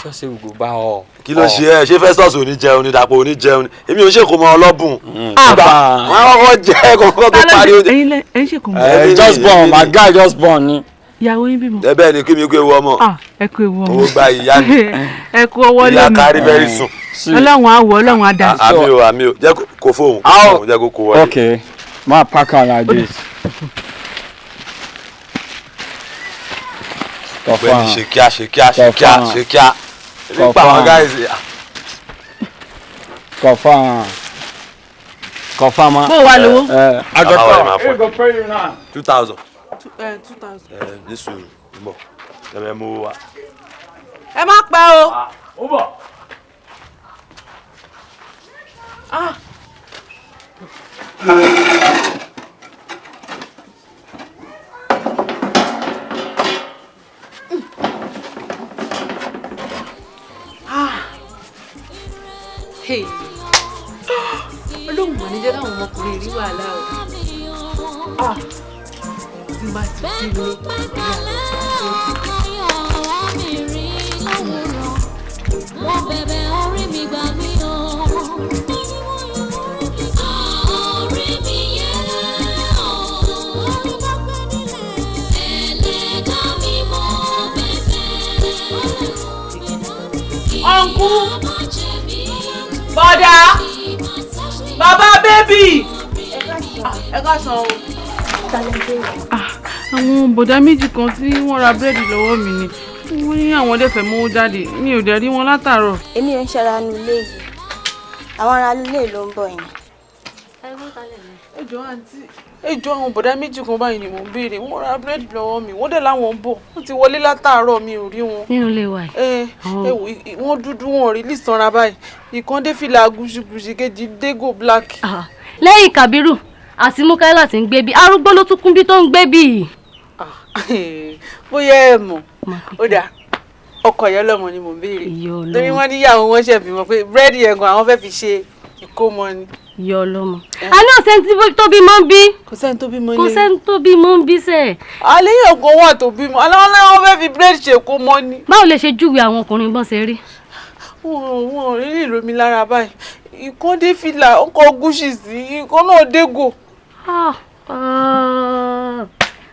Sure say we go buy all. Kí ló ṣe ẹ? Ṣé Festus ò ní jẹun ni? Dàpọ̀ ò ní jẹun ni? Èmi ò ń ṣèkó mọ ọlọ́bùn. Wọ́n á kọ́kọ́ jẹ́ kọ́kọ́ tó parí oúnjẹ. Ẹ̀yin lẹ ẹ̀ ń ṣèkó mọ. Just born, my guy just born ni. Ìyàwó yín bímọ. Ẹ bẹ́ẹ̀ ni, kí mi kú ewu ọmọ. Ẹ kú ewu ọmọ. Owó gba ìyá mi. Ẹ kú ọwọ́ lẹ́nu. Ìyá kárí very soon. Ọlọ́run á wò, Ọlọ́run á dà. Àmì o, àmì o, jẹ́ kó fóun, jẹ́ kó kó wọlé. Okay, ma pack am like this. Ọ̀gbẹ́ni, ṣe kíá, ṣe kíá, ṣe kíá, ṣe kíá. Nípa àwọn guys. Confirm. Confirm. Bó o wà lówó? Àjọpọ̀. Go pay you now. 2,000. 2,000. Ní sùúrù, ń bọ̀. Ẹ mú wa. Ẹ má pẹ́ o. Ó bọ̀. Ah. Olóhùn mọ̀ ní jẹ́ káwọn ọmọkùnrin rí wàhálà o. Tí bá ti fi lé Mo bẹ̀bẹ̀ orí mi gbà mí o. Orí mi yẹ o. Ẹlẹ́dàá mi mo bẹ̀bẹ̀. Ọ̀nkú. Bọ̀dá. Bàbá bébì. Ẹ káàsán o. Àwọn bọ̀dá méjì kan tí wọ́n ra búrẹ́dì lọ́wọ́ mi ni wọ́n ní àwọn dẹ̀ fẹ́ mówó jáde, mi ò dẹ̀ rí wọn látàárọ̀. Èmi ò ń ṣara nu ilé yìí, àwọn ará ilé ló ń bọ̀ yẹn. Ẹ jọ̀ọ́ àǹtí, ẹ jọ̀ọ́, àwọn bọ̀dá méjì kan báyìí ni mò ń béèrè, wọ́n ra búrẹ́dì lọ́wọ́ mi, wọ́n dẹ̀ láwọn ń bọ̀, wọ́n ti wọlé látàárọ̀, mi ò rí wọn. Nínú ilé wa yìí. Ẹ ẹ wò, wọ́n dúdú, wọn rí lìsanra báyìí, ìkan dé fìlà gúṣugùṣì, kejì dégò black. Lẹ́yìn Kàbírù àti Mukaila tí ń gbé bí, arúgbó ló tún kún bí tó ń gbé bí. Bóyá ẹ mọ̀, ó dáa, ọkọ ìyá ọlọ́mọ ni mò ń béèrè, torí wọ́n níyàwó wọn ṣẹ̀ bímọ pé búrẹ́dì yẹn gan àwọn fẹ́ fi ṣe ìkómọ ni. Ìyá ọlọ́mọ. A ní ọ̀sẹ̀ tó bímọ ń bí. Kò sẹ́ni tó bímọ Kò sẹ́ni tó bímọ ń bí sẹ́ẹ̀. Alẹ́ yóò kó wà tó bímọ, aláwọ̀ láwọn fẹ́ fi búrẹ́dì ṣe ìkómọ ni. Báwo lè ṣe júwe àwọn ọkùnrin bọ́n ṣe rí? Wọn ò rí ìró mi lára báyìí, ìkan dé fìlà, ọkọ̀ gúúsì sí, ìkan náà dégò.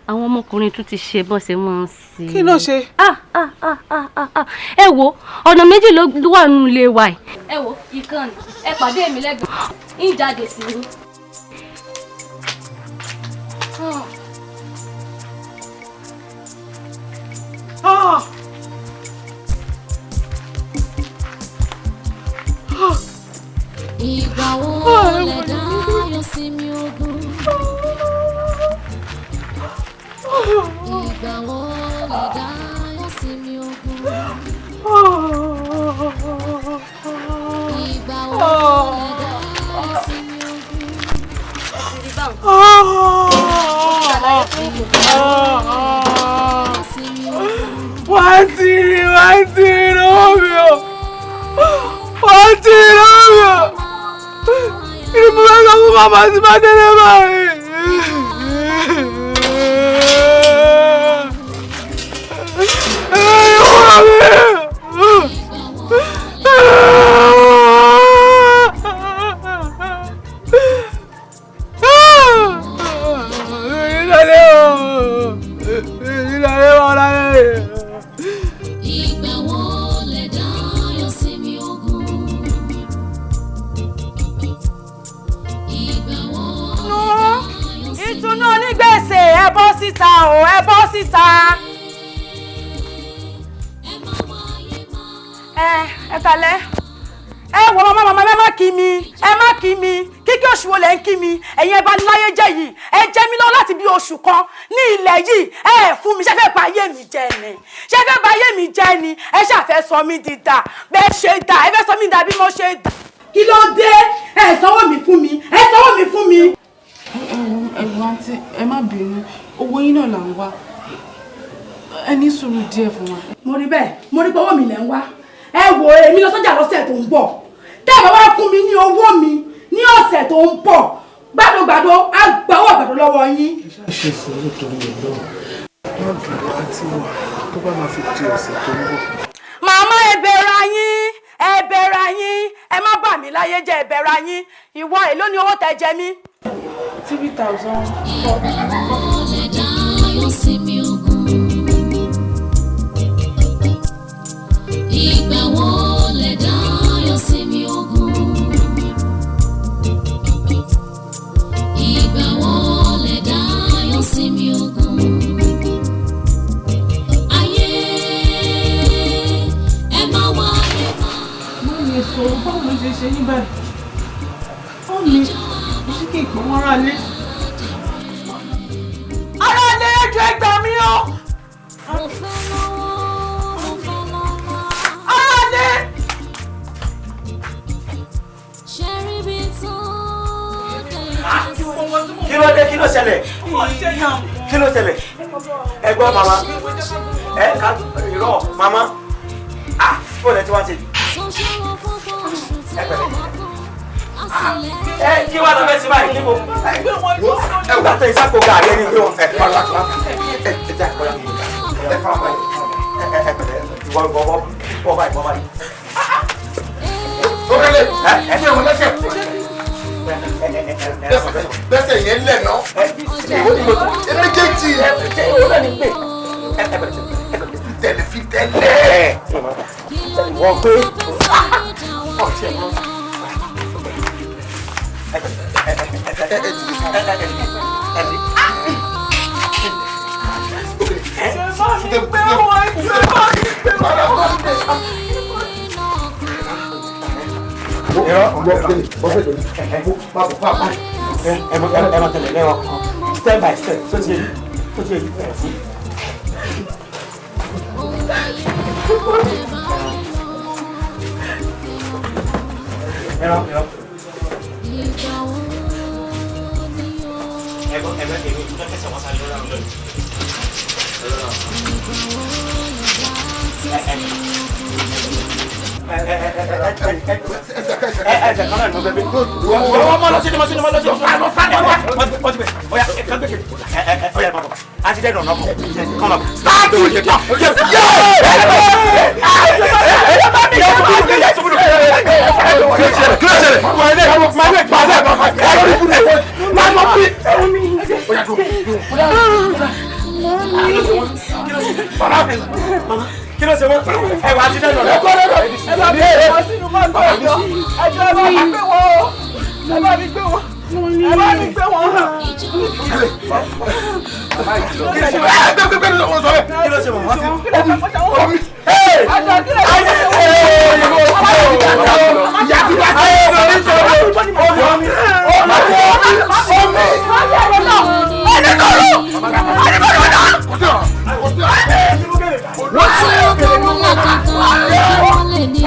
Àwọn ọmọkùnrin tún ti ṣe bọ́n ṣe máa ń ṣe. Kí ló ṣe? Ẹ wo, ọ̀nà méjì ló wà nínú ilé wa yìí. Ẹ wo ìkànnì, ẹ pàdé mi lẹ́gbẹ̀ẹ́, ń jáde sí i. Ìgbà wo lẹ̀dá yóò sinmi ogun? Ìgbà wo lẹ̀dá Wọ́n ti rí lọ́wọ́ mi o. Wọ́n ti rí lọ́wọ́ mi o. Kí ni mo fẹ́ sọ fún màmá tí bá délé báyìí? Ìgbà wo lẹ dáyọ̀ sí mi ogun? Ìgbà wo lẹ dáyọ̀ sí mi Ìtùnú onígbèsè, ẹ bọ́ síta o, ẹ bọ́ síta. Ẹ kalẹ́. Ẹ wọ màmá màmá, ẹ má kí mi, ẹ má kí mi. Kíkí oṣù wo lẹ ń kí mi? Ẹ̀yin ẹ bá láyé jẹ́ yìí, ẹ jẹ́ mi lọ́wọ́ láti bí oṣù kan ní ilẹ̀ yìí. Ẹ fún mi, ṣé fẹ́ bà ayé mi jẹ́ ni? Ṣé fẹ́ bà ayé mi jẹ́ ni? Ẹ ṣàfẹ́ sọ mí di dà bẹ́ẹ̀ ṣe dà, ẹ fẹ́ sọ mí dà bí mo ṣe dà. Kí ló dé? Ẹ sanwó mi fún mi, ẹ sanwó mi fún mi. Ẹ̀wọ̀n àǹtí, ẹ má bínú, owó yín náà là ń wá. Ẹ ní sùúrù díẹ̀ fún wa. Mo rí bẹ́ẹ̀, mo rí pé owó mi lẹ̀ ń wá. Ẹ wò, èmi lọ sọ́jà lọ́sẹ̀ tó ń bọ̀. Tẹ́ ẹ bá wá fún mi ní owó mi ní ọ̀sẹ̀ tó ń bọ̀, gbàdógbàdó á gba owó àgbàdo lọ́wọ́ yín. Ṣe sùúrù torí Ọlọ́run, má bínú àǹtí wa, tó bá máa fi di ọ̀sẹ̀ tó ń bọ̀. Màmá, ẹ bẹ̀rẹ̀ ayín, ẹ bẹ̀rẹ̀ ayín, ẹ má bà mí láyé jẹ́, ẹ bẹ̀rẹ̀ ayín. Ìwọ, èló ni owó tẹ́ jẹ mí? 3,000. Ìgbà wo lẹ dáyọ̀ sí mi ogun? Ìgbà wo lẹ dáyọ̀ sí mi ogun? Ìgbà wo lẹ dáyọ̀ sí mi ogun? Ayé ẹ má wáyé má. Mo lè sọ báwo ló ṣe ṣe yín báyìí. Ó mi ṣé kí n pọ̀ wọ́n rà lé. Ará lé, ẹjọ́, ẹ gbà mí o. Mo fẹ́ lọ́wọ́, mo fẹ́ lọ́lá. Ará lé. Ṣé rí bí tó dé jẹ́ sí? Kí ló dé? Kí ló ṣẹlẹ̀? Kí ló ṣẹlẹ̀? Ẹ gbọ́ màmá, ẹ ká irọ́ màmá, ah, fóònù ẹ ti wá ṣe. Tó ṣe wọ́n fọ́pọ̀ oṣù tí ó bá kú, á sì lẹ́yìn. Ẹ kí wàá lọ fẹ́ sí báyìí níbo? Ẹ wò látọ̀ ìsáko gàrí ẹni pé wọn ẹ fara ẹ ẹ jẹ́ àkọ́yà ẹ fara balẹ̀, ẹ ẹ pẹ̀lẹ́, ìwọ ìwọ bọ́ báyìí, bọ́ báyìí. Ókèlè, Ẹ ẹ ẹ wọ́n lẹ́sẹ̀. Lẹ́sẹ̀ yẹn lẹ̀ ná. Ẹ méjèèjì. Tẹ̀lé fi tẹ̀lé. Wọ́n pé ọ̀tí ẹ̀ mọ́. Ẹ máa tẹ̀lé lẹ́wọ̀n step by step, tó ti yẹ, tó ti yẹ ẹ̀ sí. Ẹ̀rọ ẹ̀rọ. Ẹ̀gbọ́n ẹ̀gbọ́n, èmi ìjọba fẹsẹ̀ wọn sáré lọ́rọ̀ lọ́rọ̀. Ẹsẹ̀ kan náà ni mo fẹ́ bí. Wọ́n mọ̀ lọ sí ni mo sí ni mo lọ sí. Wọ́n ti bẹ̀. Ọ̀ya ẹ̀ kan gbèsè. Ọ̀ya ẹ̀ máa bọ̀. Accident ọ̀nà ọkọ̀. Come on. Start to yẹ. Kí ló ṣẹlẹ̀? Kí ló ṣe wọ́n? Ẹ wà accident ọ̀nà ọkọ̀. Ẹ bá mi gbé wọn sínú mọ́tò ẹjọ́, ẹjọ́, ẹ bá mi gbé wọn o, ẹ bá mi gbé wọn, ẹ bá mi gbé wọn. Kí ló ṣe wọ́n? Wọ́n tí ó kọ́ wọn lákàtà kí wọ́n lè ní.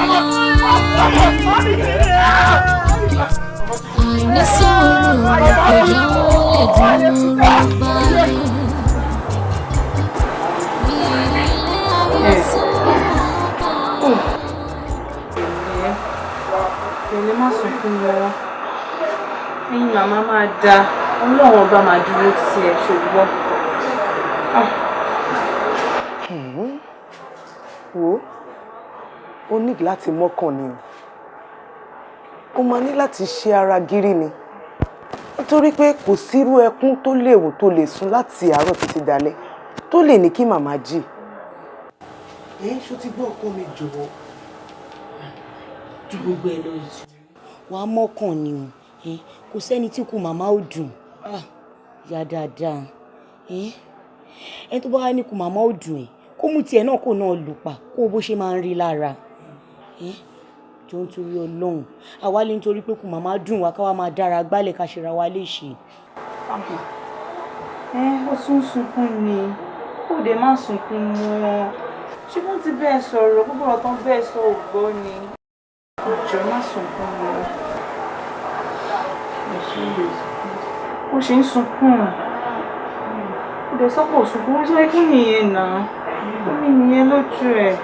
Àìní sùúrù kò jẹ́ wọ́n lè dúró báyìí. Pẹ̀lẹ́, pẹ̀lẹ́, má sunkún mọ́. Ẹ̀yin màmá máa da, Ọlọ́run ọba máa dúró tì ẹ́, ṣùgbọ́n. Wo, ó ní láti mọ́kàn ni o. Ó máa ní láti ṣe ara gírí ni, nítorí pé kò sírú ẹkún tó léwu tó lè sun láti àárọ̀ títí dalẹ́ tó lè ní kí màmá jí. Ẹ ṣó ti gbọ́, ọkọ mi, jọ̀wọ́. Ju gbogbo ẹ lọ, ìtùnú wàá mọ́kàn ni o. Kò sẹ́ni tí kú màmá ò dùn yá dáadáa. Ẹni tó bá wá ní kú màmá ò dùn ẹ, kó mú tiẹ̀ náà, kó náà lù pa kó bó ṣe máa ń rí lára. Jọ, ń torí Ọlọ́run, àwa lè nítorí pé kú màmá dùn wá, káwa máa dára gbálẹ̀, ká ṣera wa léṣe. Ẹ ó tún sunkún ni, kó dé má sunkún mọ́. Ṣé wọ́n ti bẹ́ẹ̀ sọ̀rọ̀? Gbogbo ọ̀rọ̀ tán bẹ́ẹ̀ sọ ò gbọ́ ni. Jọ, má sunkún mọ́. Ó ṣe ń sunkún, ó dẹ̀ sọ́pọ̀ sunkún, ó ṣe ikú nìyẹn náà, omi nìyẹn lójú ẹ̀.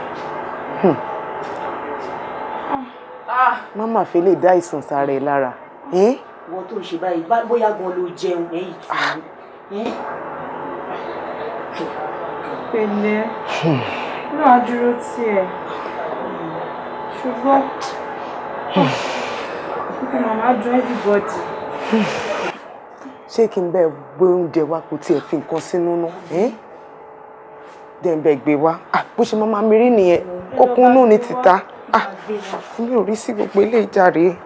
Má fi lè dá ìsàn sára ẹ lára. Ìwọ tó ń ṣe báyìí, bóyá gan ló jẹun ẹ, ìtùnú. Pẹ̀lẹ́, náà dúró tiẹ̀, ṣùgbọ́n kókó màmá dùn everybody. Ṣé kí n bẹ́ẹ̀ gbé oúnjẹ wá, kó tiẹ̀ fi nǹkan sínú ná? Dẹ̀ ń bẹ́ẹ̀ gbé wá. Bó ṣe máa mi rí nìyẹn, okun inú ni títa. Mi ò rí sí gbogbo ilé ìjàre.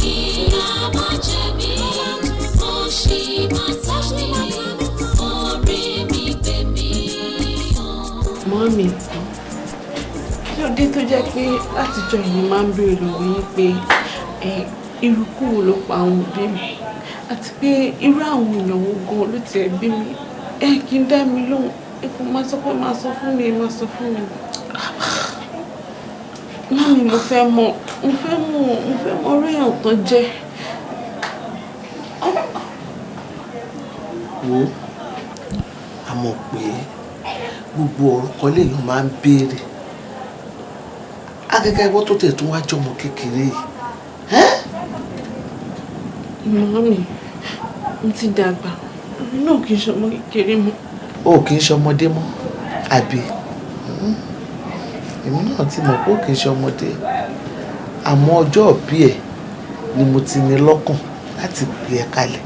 Ìyà máa jẹ mí, òṣì máa ta mí, orí mi gbé mi. Mọ́mì, kí ló dé tó jẹ́ pé látijọ́ yìí máa ń béèrè lọ́wọ́ yín pé irú ikú wo ló pa àwọn òbí mi, àti pé irú àwọn èèyàn wo gan ló tiẹ̀ bí mi? Ẹ kì í dá mi lóhùn, ẹ kò máa sọ pé máa sọ fún mi, máa sọ fún mi. Mọ́mì, mo fẹ́ mọ̀, mo fẹ́ mọ̀, mo fẹ́ mọ̀ orí èèyàn tó jẹ́. Wo, a mọ̀ pé gbogbo ọ̀rọ̀ kan léèyàn máa ń béèrè, akẹ́kẹ́ ìwọ tó tẹ̀ tún wá jọmọ kékeré yìí. Mọ́mì, mo ti dàgbà, èmi náà kì í ṣọmọ kékeré mọ́. O kì í ṣọmọdé mọ́, àbí? Èmi náà ti mọ̀ pé o kì í ṣọmọdé, àmọ́ ọjọ́ ìbí ẹ̀ ni mo ti ní lọ́kàn láti pè ẹ́ kalẹ̀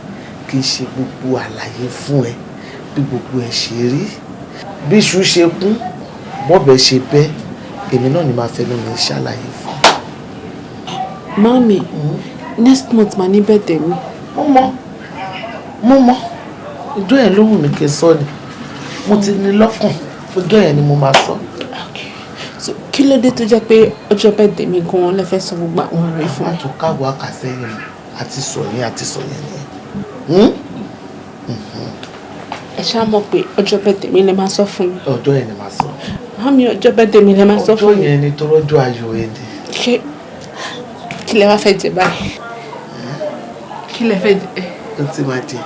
kí n ṣe gbogbo àlàyé fún ẹ bí gbogbo ẹ ṣe rí, bí iṣu ṣe kún, bọ́bẹ̀ ṣe bẹ́. Èmi náà ni màá fẹnu mi ṣàlàyé fún. Mọ́mì, next month mà ní birthday mi. Mo mọ̀, mo mọ̀. Ọjọ́ yẹn ló wù mí kí n sọ ni. Mo ti ní lọ́kàn, ọjọ́ yẹn ni mo máa sọ. So kí ló dé tó jẹ́ pé ọjọ́ birthday mi gan-an lẹ fẹ́ sọ gbogbo àwọn ọ̀rọ̀ yìí fún mi? Àtún káwọ́ àkàsẹ́yìn mi àti sọ yẹn, àti sọ yẹn nìyẹn. Ẹ ṣáà mọ̀ pé ọjọ́ birthday mi lẹ máa sọ fún mi. Ọjọ́ yẹn ni màá sọ. Mọ́mì, ọjọ́ birthday mi lẹ máa sọ fún Ọjọ́ mi. yẹn ni, tọrọjọ́ ayọ̀ ẹ ni. Ṣé kí lẹ wá fẹ́ jẹ báyìí? Kí lẹ fẹ́ jẹ? Ó ti máa jẹ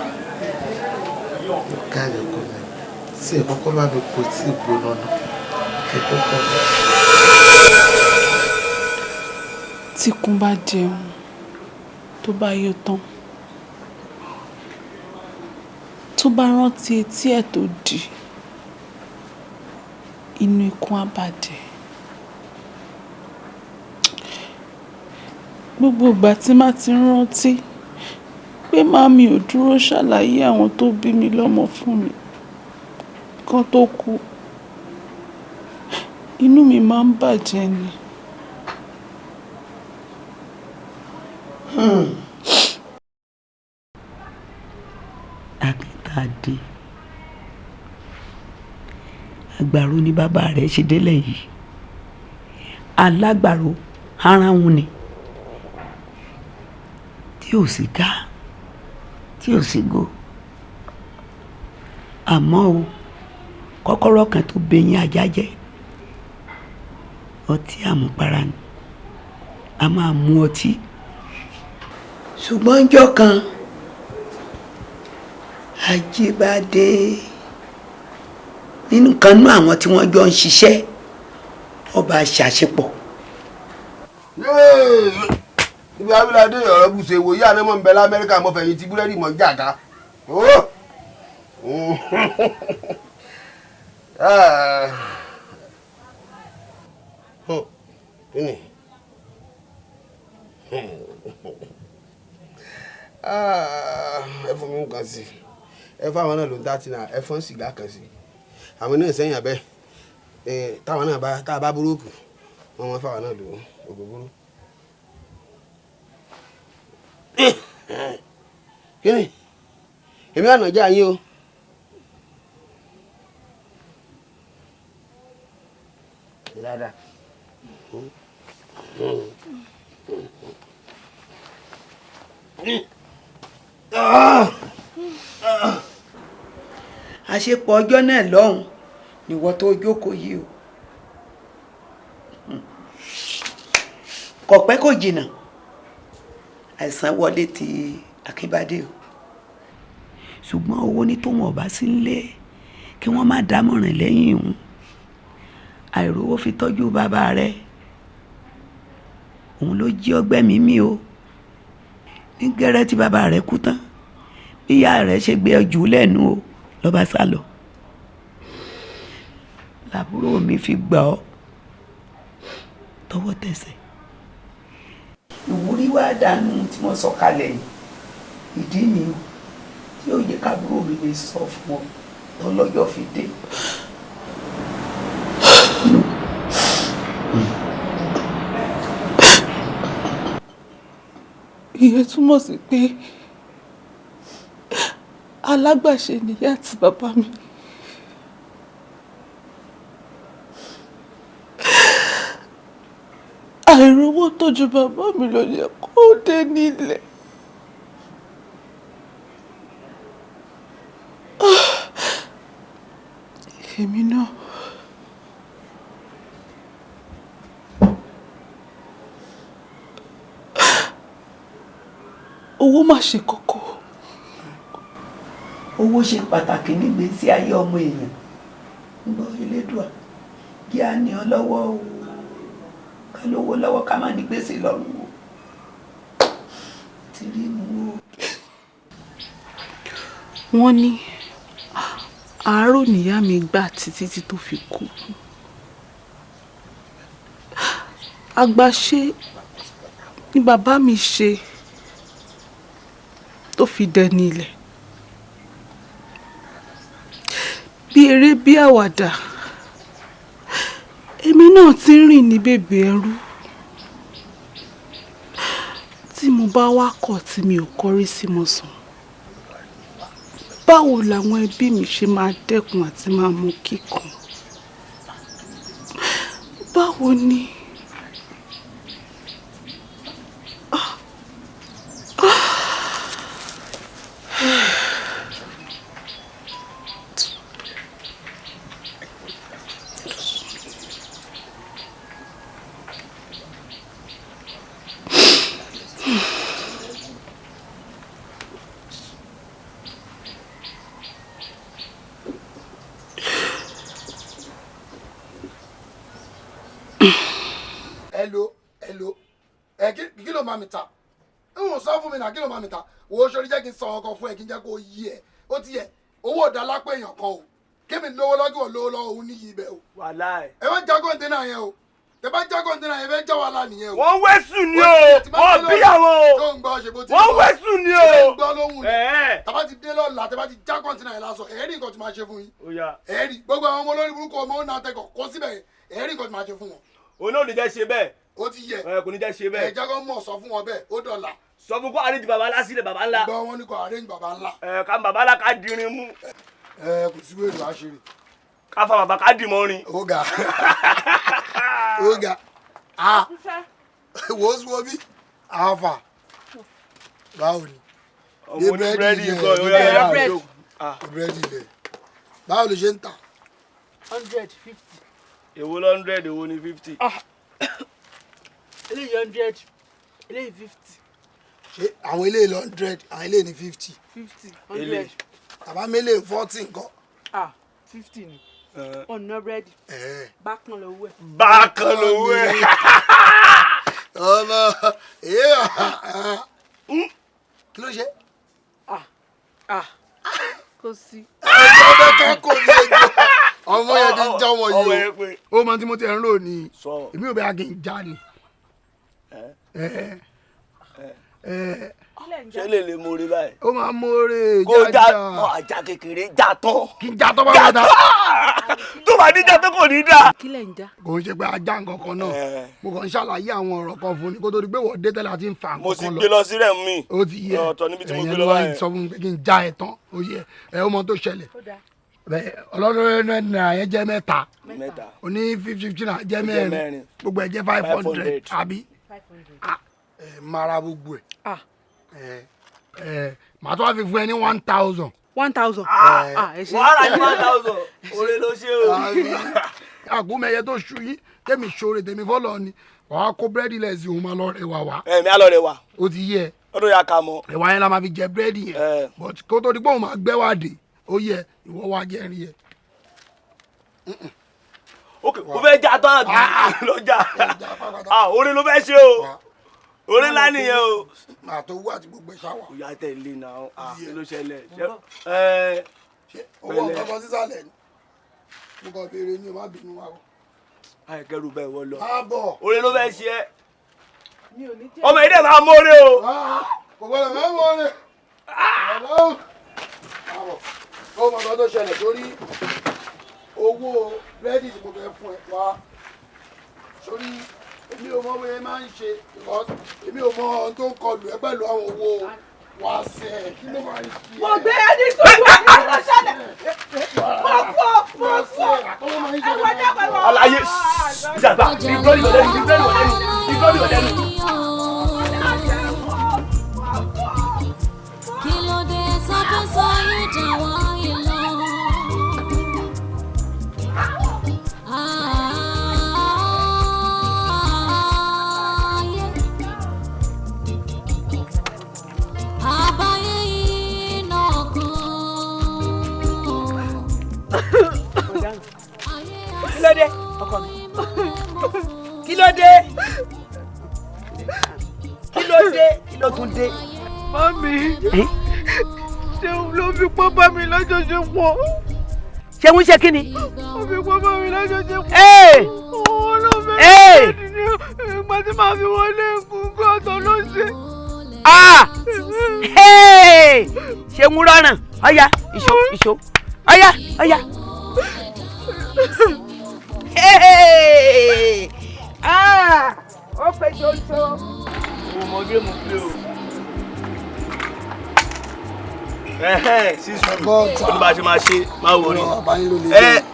káàdì ọkọ mi tí ẹ kọ́kọ́ bá mi kó tí gbóná náà ẹ kọ́kọ́ mi. Tí kún bá jẹun tó bá yó tán, tó bá rántí etí ẹ̀ tó dì, inú ikún á bàjẹ́. Gbogbo ìgbà tí má ti ń rántí pé màmí ò dúró ṣàlàyé àwọn tó bí mi lọ́mọ fún mi kán tó kú, inú mi máa ń bàjẹ́ ni. Akíntàdé, àgbàro ni bàbá rẹ̀ ṣe délẹ̀ yìí, alágbàro aráhùn ni, tí ò sì ká, tí ò sì go. Àmọ́ o, kọ́kọ́rọ́ kan tó bẹyìn ajá jẹ́, ọtí àmupara ni. A máa mu ọtí, ṣùgbọ́n ńjọ́ kan Ajíbádé, nínú kan nú àwọn tí wọ́n jọ ń ṣiṣẹ́, Ọba ṣàṣepọ̀. Ibi abilade ọ̀rọ̀ bùsẹ̀ wòye àná mọ̀ ń bẹ lamẹ́ríkà mọ̀ fẹ̀yìntì búrẹ́dì mọ̀ ń jàgá. Kíni? Ẹ fún mi nǹkan sí, ẹ fún àwọn náà ló ń dá tí náà, ẹ fún sìgá kan sí, àwọn náà sẹ́yìn abẹ́ táwọn náà bá tá a bá búrókù wọ́n máa fáwọn náà lò ògógóró. Kíni? Èmi àná jẹ́ àyín o. Dáadáa. Àṣepọ̀ ọjọ́ náà lọ́hùn níwọ tó jókòó yìí o. Kò pẹ́ kò jìnnà àìsàn wọlé ti Akínbádé o. Ṣùgbọ́n owó ní tóun ọ̀bá sí nílé kí wọ́n má dámọ̀ràn lẹ́yìn òun. Àìrówó fi tọ́jú bàbá rẹ̀ òun ló jí ọgbẹ́ mi mí o. Ní gẹ́rẹ́ tí bàbá rẹ̀ kú tán bí ìyá rẹ̀ ṣe gbé jù lẹ́nu o ló bá sá lọ. Làbúrò mi fi gbà ọ́ tọwọ́ tẹsẹ̀. Ìwúrí wá dànù tí wọ́n sọ kalẹ̀ yìí. Ìdí ni o tí ó yẹ kábúrò mi lè sọ fún ọ tọ́lọ́jọ́ fi dé. Ìyẹn túmọ̀ sí pé alágbàṣe nìyá àti bàbá mi. Àìrówó tọ́jú bàbá mi ló yẹ kó dé nílẹ̀. Èmi náà. Owó má ṣe kókó. Owó ṣe pàtàkì nígbésí ayé ọmọ èèyàn. Ń gbọ́ Elédùà kí á ní ọ lọ́wọ́ o, ká lówó lọ́wọ́ ká má ní gbèsè lọ́rùn o. Ti rí nu o. Wọ́n ní àárò níyá mi gbà títí tí tó fi kú. Àgbàṣe ni bàbá mi ṣe tó fi dẹni ilẹ̀. Bí eré bí àwàdà, èmi náà ti ń rìn ní bèbè ẹrú. Tí mo bá wá kọ̀ tí mi ò kọrí sí mo sùn, báwo làwọn ẹbí mi ṣe máa dẹ́kun àti máa mu kíkan? Báwo ni? Hello, hello. Ẹ kí ló máa mi ta? N sọ fún mi náà kí ló máa mi ta? Wo sori jẹ́ kí n sọ ọkọ̀ fún ẹ kí n jẹ́ kó yí ẹ. Ó ti yẹ, owó ọ̀dà lápò èèyàn kan o. Kémi lówó lọ́jọ́ ò lówó lọ́wọ́ òun níyì ibẹ̀ o. Wàláì. Ẹ má já kọ́ńténà yẹn o. Tẹ bá já kọ́ńténà yẹn fẹ́ já wàhálà nìyẹn o. Wọ́n wẹ́sù ni o. Wọ́n bíyàwó o. Tó ń gbọ́ ṣe bó ti Wọ́n wẹ́sù ni o. Ṣé ń gbọ́ lóhùn ni? Tàbá ti dé lọ́la, tẹ bá ti já kọ́ńténà yẹn lásán, ẹ̀ẹ́rì nǹkan tí máa ṣe fún yín. Ẹ̀ẹ́rì gbogbo àwọn ọmọ olórí burúkú ọmọ òun náà tẹkọ̀ kó síbẹ̀ ẹ̀ẹ́rì nǹkan tí máa ṣe fún wọn. Òun náà ò ní jẹ́ ṣe bẹ́ẹ̀. Ó ti yẹ. Ẹ kò ní jẹ́ ṣe bẹ́ẹ̀. Ẹ jẹ́ kó mọ̀ sọ fún wọn bẹ́ẹ̀, ó dọ̀la. Sọ fún kó arrange bàbá ńlá sílẹ̀ bàbá ńlá. Gbọ́ wọn ní kó arrange bàbá ńlá. Ẹ ká bàbá ńlá ká dirin mú. Ẹ kò sí wèrè àṣírí. Ká fa bàbá ká dì mọ́ rin. Ó ga. Ó ga. A wo ó sọ bí àfà. Báwo ni? Ọmọ ní búrẹ́dì gan, ó yá yá búrẹ́dì ilẹ̀. Báwo ló ṣe ń tà? 150. Èwo ló 100, èwo ni 50? Eléyìí 100, eléyìí 50. Ṣé àwọn eléyìí lọ 100, àwọn eléyìí ní 50? 50, 100. Tàbá mélèé 40 nǹkan. Ah, 50 ni. Ọ̀nà búrẹ́dì. Bákan lówó ẹ̀. Bákan lówó ẹ̀. Ọmọ kí ló ṣe. Kò sí. Ẹjọ́ bẹ́ẹ̀ ká kò ní ẹjọ́ ọmọ yẹn ti ń já ọmọ yìí o. Ó mọ tí mo ti ń rò ní èmi ò bẹ́ẹ̀ kí n já ni. Ṣé lè lè mórí báyìí. Ó máa mórí kó já ajá kékeré já tán. Kí n já tán bá wà dá. Tó bá ní já tó kò ní dá. Kí lẹ̀ ń já. Kò ń ṣe pé ajá nǹkan kan náà, mo kàn ń ṣàlàyé àwọn ọ̀rọ̀ kan fún ni kó tó di pé wọ́n dé tẹ́lẹ̀ àti ń fa nǹkan kan lọ. Mo sì gbé lọ sí rẹ̀ mi. Ó ti yẹ ọ̀tọ̀ níbi tí mo ẹ̀yẹn gbé ló lọ wá báyìí. sọ fún mi pé kí n já ẹ tán. Ó yẹ ẹ ó mọ tó ṣẹlẹ̀ ọlọ́dún náírà yẹn jẹ́ mẹ́ta, oní 50 náà jẹ́ mẹ́rin, gbogbo ẹ̀ jẹ́ 500 àbí mara gbogbo ẹ̀ màá tó wá fi fún ẹ ní 1000. 1000. Wàhálà ní 1000 oore ló ṣe o. Àgúnmẹ̀yẹ tó ṣu yín tèmi ṣoore tèmi fọlọ ni wàá kó búrẹ́dì lẹ̀ sí òun máa lọ rẹwà wá. Ẹ̀mí á lọ rẹwà. Ó ti yẹ. Ọdún yà ká mọ. Ẹ̀wà yẹn la máa fi jẹ búrẹ́dì yẹn, but kó tó di pé òun máa gbẹ́wà dé ó yẹ ìwọ wá jẹ́rìí yẹ. Ok, o fẹ́ já tán àbí ló já? Oore ló fẹ́ ṣe o, oore ńlá nìyẹn o. Àtọwọ́ àti gbogbo ẹ̀ ṣáwà. Ó yá tẹ̀lé náà, kí ló ṣẹlẹ̀? Owó ọ̀kọ̀ọ̀kan sísàlẹ̀ ni mo kàn béèrè ni o, má bínú wa o. Àìkẹ́rù bẹ́ẹ̀ wọ́n lọ. Káàbọ̀. Oore ló fẹ́ ṣe ẹ́. Ọmọ yìí dẹ̀ máa mọ́re o. Kò gbọ́dọ̀ máa mọ́re. Káàbọ̀. Ó mọ ọ̀dọ́ tó ṣẹlẹ̀ sórí owó búrẹ́dì tí mo fẹ́ fún ẹ wá sórí èmi ò mọ bóyá máa ń ṣe, èmi ò mọ ohun tó ń kọlù ẹ pẹ̀lú àwọn owó wá sí ẹ, kí ló máa ń ṣe ẹ. Mo gbé ẹni sọ́kù ẹni ló ṣẹlẹ̀. Mo kú ọ, mo kú ọ. Ẹ wọ dákọ̀ ẹ wọ. Àlàyé ìjàgbá ìgbọ́lì wọ̀lẹ́nu ìgbọ́lì wọ̀lẹ́nu ìgbọ́lì wọ̀lẹ́nu. Kí ló dé sáfẹ́sọ yóò jà wáyé lọ? Ayé àbáyé yìí náà kọ́. Kí ló dé ọkọ mi? Kí ló dé? Kí ló dé? Kí ló tún dé? Mami, ṣéun ló fipá bá mi lájọṣepọ̀. Ṣéun ṣe kí ni? Ó fipá bá mi lájọṣepọ̀. Ee! Òun ló fẹ́ Ee! mi ní ìgbà tí màá fi wọlé gúngún ọ̀tọ̀ ló ṣe. Ah! Hey! Ṣéun rọrùn. Ọya, ìṣó, ìṣó. Ọya, ọya. Hey! Ah! Ó pe ṣoṣo. Mo mọ géèmù play o. Sísú ó ní bá a ṣe máa ṣe máa wò rí.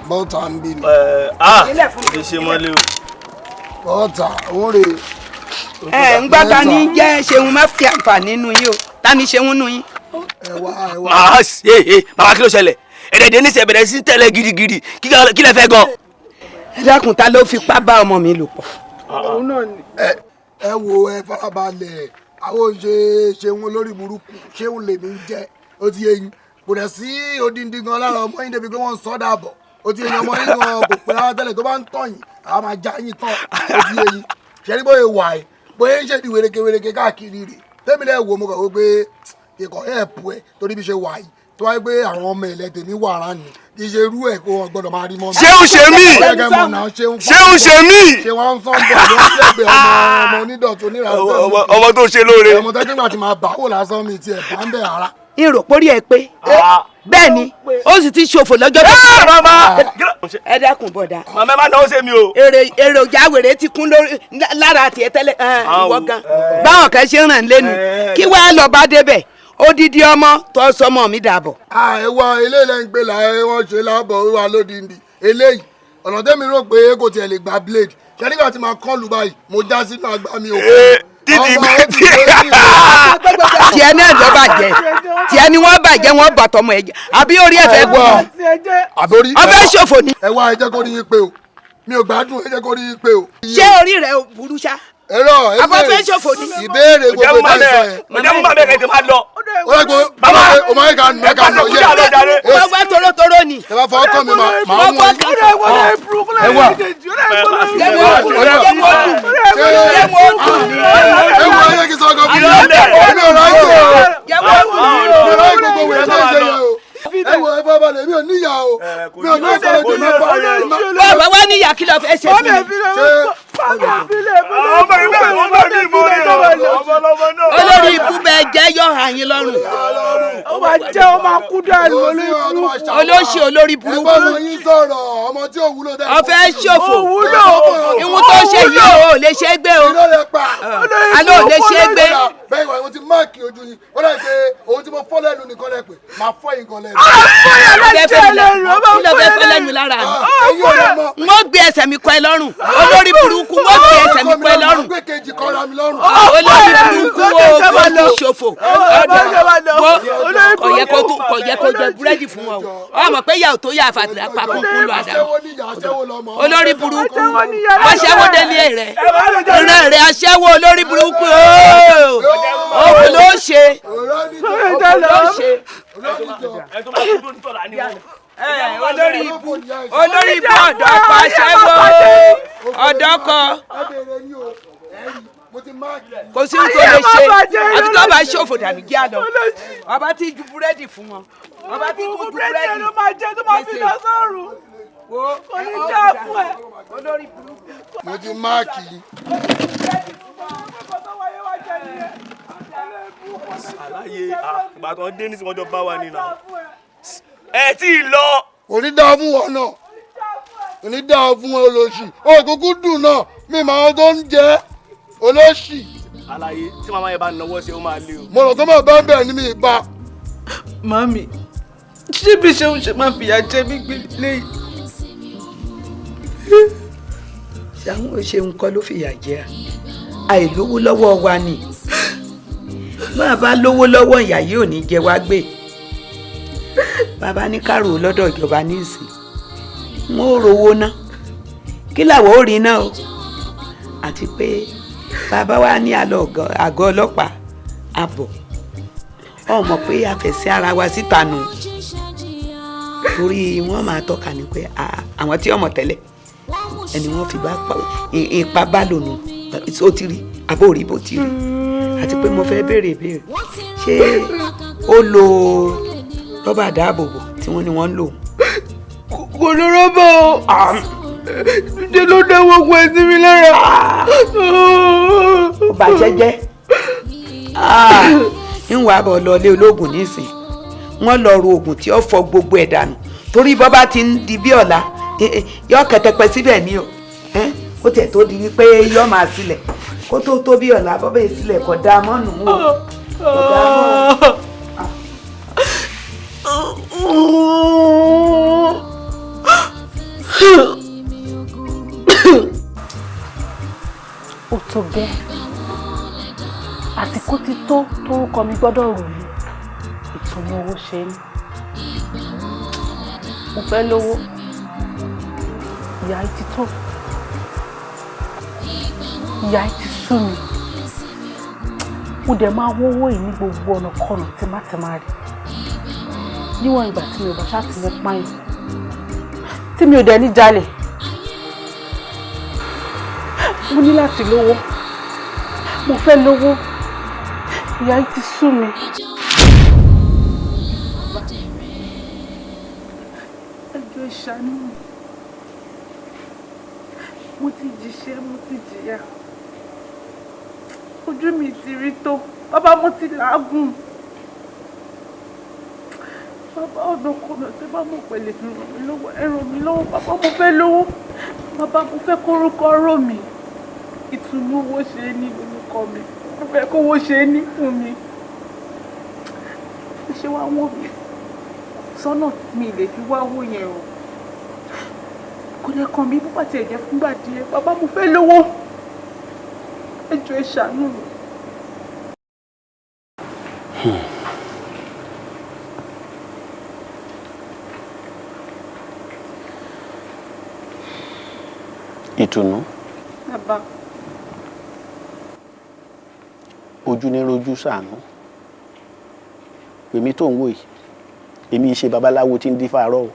Bọ́tà ń bí mi. Kì í ṣe mọ́lé o. Bọ́tà òun rè. Ẹ ń gbọ́ ta ni jẹ́ Ṣeun má fi àǹfààní nínú yín o, ta ni Ṣeun nínú yín. Màá ṣe é bàbá, kí ló ṣẹlẹ̀? Ẹ̀dẹ̀dẹ̀ ní sẹ̀ bẹ̀rẹ̀ sí tẹ̀lé gidigidi, kí lẹ fẹ́ gan. Ẹ dákun, ta ló fipá bá ọmọ mi lò pọ̀? Òun náà ni. Ẹ wo, ẹ farabalẹ̀, àwọn òṣè Ṣeun olórí burúkú Ṣeun lèmi ń jẹ, ó ti yé yín, kò dẹ̀ sí odindi gan lára ọmọ yín débi pé wọ́n ń sọ́ dàbọ̀, ó ti yé yín, ọmọ yín gan kò pé rárá tẹ́lẹ̀, tó bá ń tọ̀ yín àwọn máa já yín tán, ó ti yé yín. Ṣẹ́rí bóyá wà ẹ́ bóyá ń ṣèdí wèrèké wèrèké káàkiri rè tẹ́mi lẹ́ wo mo kàn wó pé ikọ̀ ẹ̀ pù ẹ̀ torí bí ṣe wà yìí tó wáyé pé àwọn ọmọ ilẹ̀ tèmi wà rán ni kì í ṣe irú ẹ̀ kó wọn gbọ́dọ̀ máa rí mọ́ mi. Ṣéun ṣe mí! Ṣéun ṣe mí! Ṣé wọ́n ń sọ́n bọ̀ ló ń ṣègbè ọmọ ọmọ onídọ̀tí onírànlọ́wọ́ ọmọ tó ṣe lóore. Ọmọ tó nígbà tí máa bà wò lásán mi tiẹ̀ bá ń bẹ̀ rárá. Ìròpórí ẹ pé bẹ́ẹ̀ ni ó sì ti ṣòfò lọ́jọ́ tó ti pẹ́. Ẹ dákun bọ̀dá. Màmá ẹ má náwó sí mi o. Èròjà wèrè ti kún lórí lára tiẹ̀ tẹ́lẹ̀ ìwọ gan. Báwọn kan ṣe ń ràn lẹ́nu kí wàá lọ bá débẹ̀ odidi ọmọ tó sọmọ mi dàbọ̀. Ẹ wá eléyìí lẹ́ ń gbé là ẹ wọ́n ṣe lábọ̀ ó wà lódìndí eléyìí ọ̀nà tẹ́mi rò pé kò tiẹ̀ lè gba blade ṣé nígbà tí màá kán lù báyìí mo já sínú àgbá mi ò. Títí gbé tí. Tiẹ̀ náà ló bàjẹ́, tiẹ̀ ni wọ́n bàjẹ́, wọ́n bà tọmọ ẹ̀ jẹ́ àbí orí ẹ̀ fẹ́ gbọ́ ọbẹ̀ ṣòfò ni. Ẹ wá, ẹ jẹ́ kó rí yín pé o, mi ò gbádùn, ẹ jẹ́ kó rí yín pé o. Ṣé orí rẹ ò burú ṣá? Ẹ̀rọ àbọ̀ fẹ́ ṣòfò ni. Ìbéèrè gbogbo ìtàn sọ yẹn. Ọjọ́ mú bàbá ẹ̀ kẹ́tẹ́ máa lọ. Bàbá o máa ń ka nà ká nà yẹ. Wọ́n wá torotoro ni. Ẹ bá fọwọ́ kàn mí màá mú ẹ. Ẹ wà. Ẹ wọ ayé kí sọ́kọ̀ fún mi. Èmi ò ráyè o. Mi ò ráyè gbogbo wèrè tó ń ṣe yẹn o. Ẹ wọ ẹ bá balẹ̀ mi ò níyà o. Mi ò ní ìsọ̀rọ̀ tó máa bá. Bàbá wa níyà kí ló fẹ́ ṣe fún mi. Olórí ibú bẹ jẹ́ yọ hàn yín lọ́rùn. Ó máa jẹ́ ó máa kú dànù olórí burúkú. Olóṣì olórí burúkú. Ẹ bá wọn yín sọ̀rọ̀ ọmọ tí ò wúlò dẹ́. Ọ̀fẹ́ ṣòfò. Ìwọ̀n tó ṣe yìí o ò lè ṣe é gbé o. Àlọ́ ò lè ṣe é gbé. Bẹ́ẹ̀ wà wọ́n ti máàkì ojú yín. Ó dà pé ohun tí mo fọ́ lẹ́nu nìkan lẹ pé màá fọ́ yín gan lẹ́nu. Kí ló fẹ́ fọ́ lẹ́nu lára mi? N ó gbé ẹsẹ̀ mi kọ́ ẹ lọ́rùn. Olórí burúkú n ó gbé ẹsẹ̀ mi kọ́ ẹ lọ́rùn. Olórí burúkú o kò ti ṣòfò. Kò yẹ kó jẹ búrẹ́dì fún wọn o. Ọmọ pé ìyá ò tó yà àfàdà pa kúnkún lọ àdá. Olórí burúkú aṣẹ́wó délé rẹ̀. Ìran rẹ̀ aṣẹ́wó olórí burúkú o. Òun ló ṣe. Òun ló ṣe. Olórí ibú olórí ibú ọ̀dọ́ kọ aṣẹ́wó ọ̀dọ́ kọ kò sí ohun tó lè ṣe àfi tó bá ṣòfò dànù kí á lọ ọba tí ju búrẹ́dì fún wọn ọba tí kò ju búrẹ́dì ló máa jẹ tó máa fi lọ sọ́run kò ní dá fún ẹ. Mo ti máàkì yín. Àlàyé ìgbà tó ń dé ní tí wọ́n jọ bá wa nínú. Ẹ tí ì lọ. Kò ní dáa fún wọn náà. Kò ní dáa fún wọn olóṣì. Òkùnkùn dùn náà mi máa ń tó ń jẹ olóṣì. Àlàyé tí màmá yẹn bá náwó ṣe ó máa lé o. Mo rò tó máa bá ń bẹ̀ ní mi ìpa. Màmí, ṣé bí ṣe ń ṣe máa fìyà jẹ mí gbé léyìí? Ṣàwọn ò ṣe nǹkan ló fìyà jẹ à. Àìlówó lọ́wọ́ wa ni. Máa bá lówó lọ́wọ́ ìyá yìí ò ní jẹ wá gbé. Bàbá ní kárò lọ́dọ̀ ìjọba nísìn. Wọ́n ò rówó ná. Kí làwọn ò rí náà o? Àti pé bàbá wa ní àlọ́ àgọ́ ọlọ́pàá àbọ̀. Ọmọ pé àfẹ̀sí ara wa síta nù. Torí wọ́n máa tọ́ka ní pé àwọn tí ọmọ tẹ́lẹ̀ ẹni wọ́n fi bá ipa bá lò nù. Ó ti rí àbó rí bó ti rí. Àti pé mo fẹ́ béèrè ìbéèrè. Ṣé ó lo rọ́bà dáàbòbò tí wọ́n ní wọ́n ń lò? Kò ló rọ́bà o. Ṣé ló dá gbogbo ẹ̀ sí mi lára? Ó bàjẹ́ jẹ́. Ń wàá bọ̀ lọ ilé olóògùn nísìn. Wọ́n lọ ro oògùn tí ó fọ gbogbo ẹ̀ dànù. Torí bọ́ bá ti ń di bí ọ̀la, yọ kẹtẹpẹ síbẹ̀ ni o. Kó tiẹ̀ tó di wípé yọ máa sílẹ̀. Kó tó tó bí ọ̀la bọ́ bẹ́ẹ̀ sílẹ̀ kò dáa mọ́ nù ú o. Kò dáa mọ́ o. Ó tó gẹ́, àsìkò ti tó torúkọ mi gbọ́dọ̀ ròyìn. Ìtùnú owó ṣe é ní. Mo fẹ́ lówó. Ìyà yìí ti tó. Ìyà yìí ti sú mi. Mo dẹ̀ máa wówó yìí ní gbogbo ọ̀nà kọ̀nà tí má ti máa rí. Níwọ̀n ìgbà tí mi ò bá ṣáà ti ní pààyàn, tí mi ò dẹ̀ ní jalè. Mo ní láti lówó. Mo fẹ́ lówó. Ìyà yìí ti sú mi. Ẹ jọ̀ọ́ ẹ ṣàánú mi. Mo ti jìṣẹ́, mo ti jìyà. Ojú mi ti rí tó. Bàbá mo ti làágùn. Bàbá ọ̀nà kọ̀nà tẹ́ bá mọ̀ pé lè fi ràn mí lọ́wọ́. Ẹ ràn mí lọ́wọ́. Bàbá mo fẹ́ lówó. Bàbá mo fẹ́ kórúkọ rò mí. Ìtùnú owó ṣe é ní lórúkọ mi. Mo fẹ́ kówó ṣe é ní fún mi. Ṣé wàá wọ́n mi? Sọ́nà mi lè fi wá owó yẹn o. Kò lè kàn mí bó bá tiẹ̀ jẹ́ fúngbà díẹ̀. Bàbá mo fẹ́ lówó. Ẹ jọ̀ọ́ ẹ ṣàánú mi. Ìtùnú. Bàbá. Ojú ní rojú ṣàánú. Èmi tó ń wò yìí, èmi ṣe babaláwo tí ń dífá arọ́ o.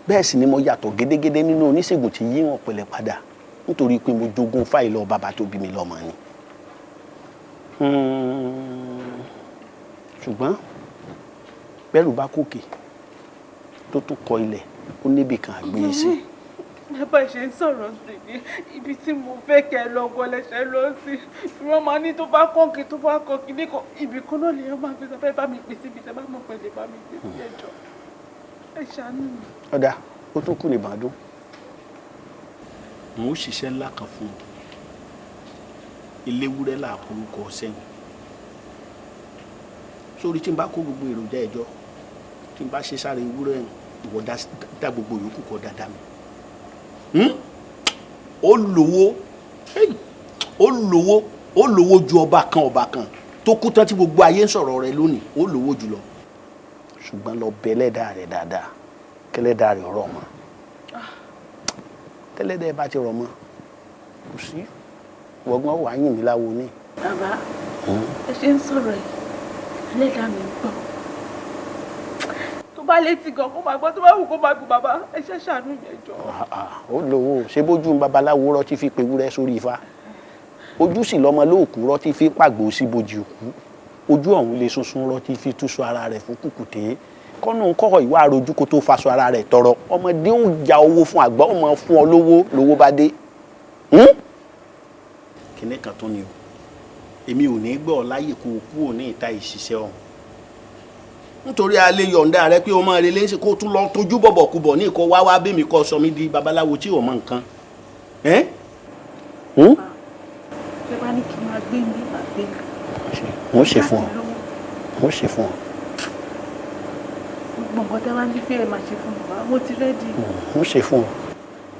Bẹ́ẹ̀ sì ni mo yàtọ̀ gédégédé nínú oníṣègùn tí yí wọn pẹ̀lẹ́ padà nítorí pé mo jogún fáìlì bàbá tó bí mi lọ́mọ ni. Ṣùgbọ́n bẹ́rù bá kòkè tó tún kọ ilẹ̀, ó níbì kan àgbéyé sí. Bàbá ṣe ń sọ̀rọ̀ sí mi, ibi tí mo fẹ́ kẹ́ ẹ lọ́gọ́ lẹ́sẹ̀ lọ sí. Ìwọ́n máa ní tó bá kọ́kì tó bá kọ́kì ní kan, ibì kan náà lèèyàn máa fi sọ fẹ́ bá mi pè síbi tẹ́ bá mọ̀ pé lè bá mi pè sí ẹjọ́. Ẹ ṣàánú mi. Ọ̀dà, ó tún kù ní ìbàdàn. Mo ń ṣiṣẹ́ ńlá kan fún un. Eléwúrẹ́ là korúkọ sẹ́yìn. Sórí tí n bá kó gbogbo èròjà ẹ̀jọ́, tí n bá ṣe sáré ewúrẹ́ ìwọ dá gbogbo yòókù kọ dáadáa mi. Ó lówó, ó lówó, ó lówó ju ọba kan tó kú tán tí gbogbo ayé ń sọ̀rọ̀ rẹ̀ lónìí, ó lówó jùlọ. Ṣùgbọ́n lọ bẹ ẹlẹ́dàá rẹ̀ dáadáa, kẹlẹ́dàá rẹ̀ rọ̀ mọ́. Tẹ́lẹ́dàá bá ti rọ̀ mọ́, kò sí wọ́gbọ́n wàá yìn mí láwo ní. Bàbá, ẹ ṣe ń sọ̀rọ̀ yìí, ẹlẹ́dàá mi ń gbọ́. Tó bá létí gan kó máa gbọ́, tó bá wù kó máa gùn bàbá, ẹ ṣe ṣàánú mi ẹ jọ̀ọ́. Ó lówó, ṣé bójú ń babaláwo rọtí fi pewúrẹ́ sórí ifá, ojú sì lọ́mọ lóòkú rọtí fi pàgbó sí bojì òkú, ojú ọ̀hún lè sunsun rọtí fi túṣọ ara rẹ̀ fún kùkùté, kọ́nù kọ́kọ́ ìwà àròjù kó tó faṣọ ara rẹ̀ tọrọ. Ọmọdé ń ja owó fún àgbà, ọmọ fún ọ lówó lówó bá dé. Kìnìún kan tó ni o, èmi ò ní gbọ́ ọ láyè kó o kúrò ní ìta ìṣiṣẹ́ ọ̀hún, nítorí a lè yọ̀ǹda rẹ pé o máa relé ṣe kó tún lọ tójú bọ̀bọ̀ kú bọ̀ ní ìkọ́ wá wá bẹ́mi kọ́ sọ mí di babaláwo tí ò mọ nǹkan. Ṣé bá ní kí n máa gbé mi, máa gbé mi. Mo ṣe fún ọ, mo ṣe fún ọ. Gbogbo nǹkan tẹ́ wá ní pé ẹ máa ṣe fún bàbá, mo ti rẹ́dì. Mo ṣe fún ọ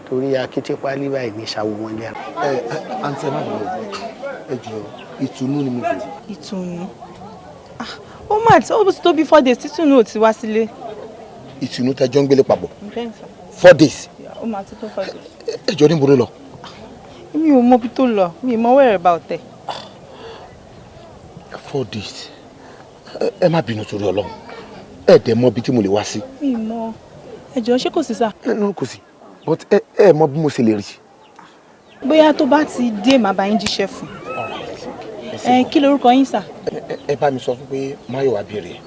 torí akíntépálí báyìí ní ìṣàwọ̀ wọn lé. Ẹ àǹtí ẹ má bẹ̀rẹ̀, ẹ jọ̀ọ́ ìtùnú ni mo bẹ̀rẹ̀. Ìtùnú? Ó mà tí ó tó bí 4 days títùnú ò ti wá sílé. Ìtùnú tẹjọ ń gbélé papọ̀ 4 days. Ó mà ti tó 4 days. Ẹ jọ̀ọ́ níbo ló lọ? Mi ò mọ ibi tó lọ, mi ò mọ where about ẹ̀. 4 days. Ẹ má bínú torí Ọlọ́run, ẹ dẹ̀ mọ ibi tí mo lè wá sí. Mi ò mọ. Ẹ jọ̀ọ́ ṣé kò sí sá? Ẹ kò sí, but ẹ mọ bí mo ṣe lè rí. Bóyá tó bá ti dé màá bá yín jíṣẹ́ fún. Ẹ kí lorúkọ yín sà? Ẹ bá mi sọ fún pé Máyọ̀wá béèrè ẹ.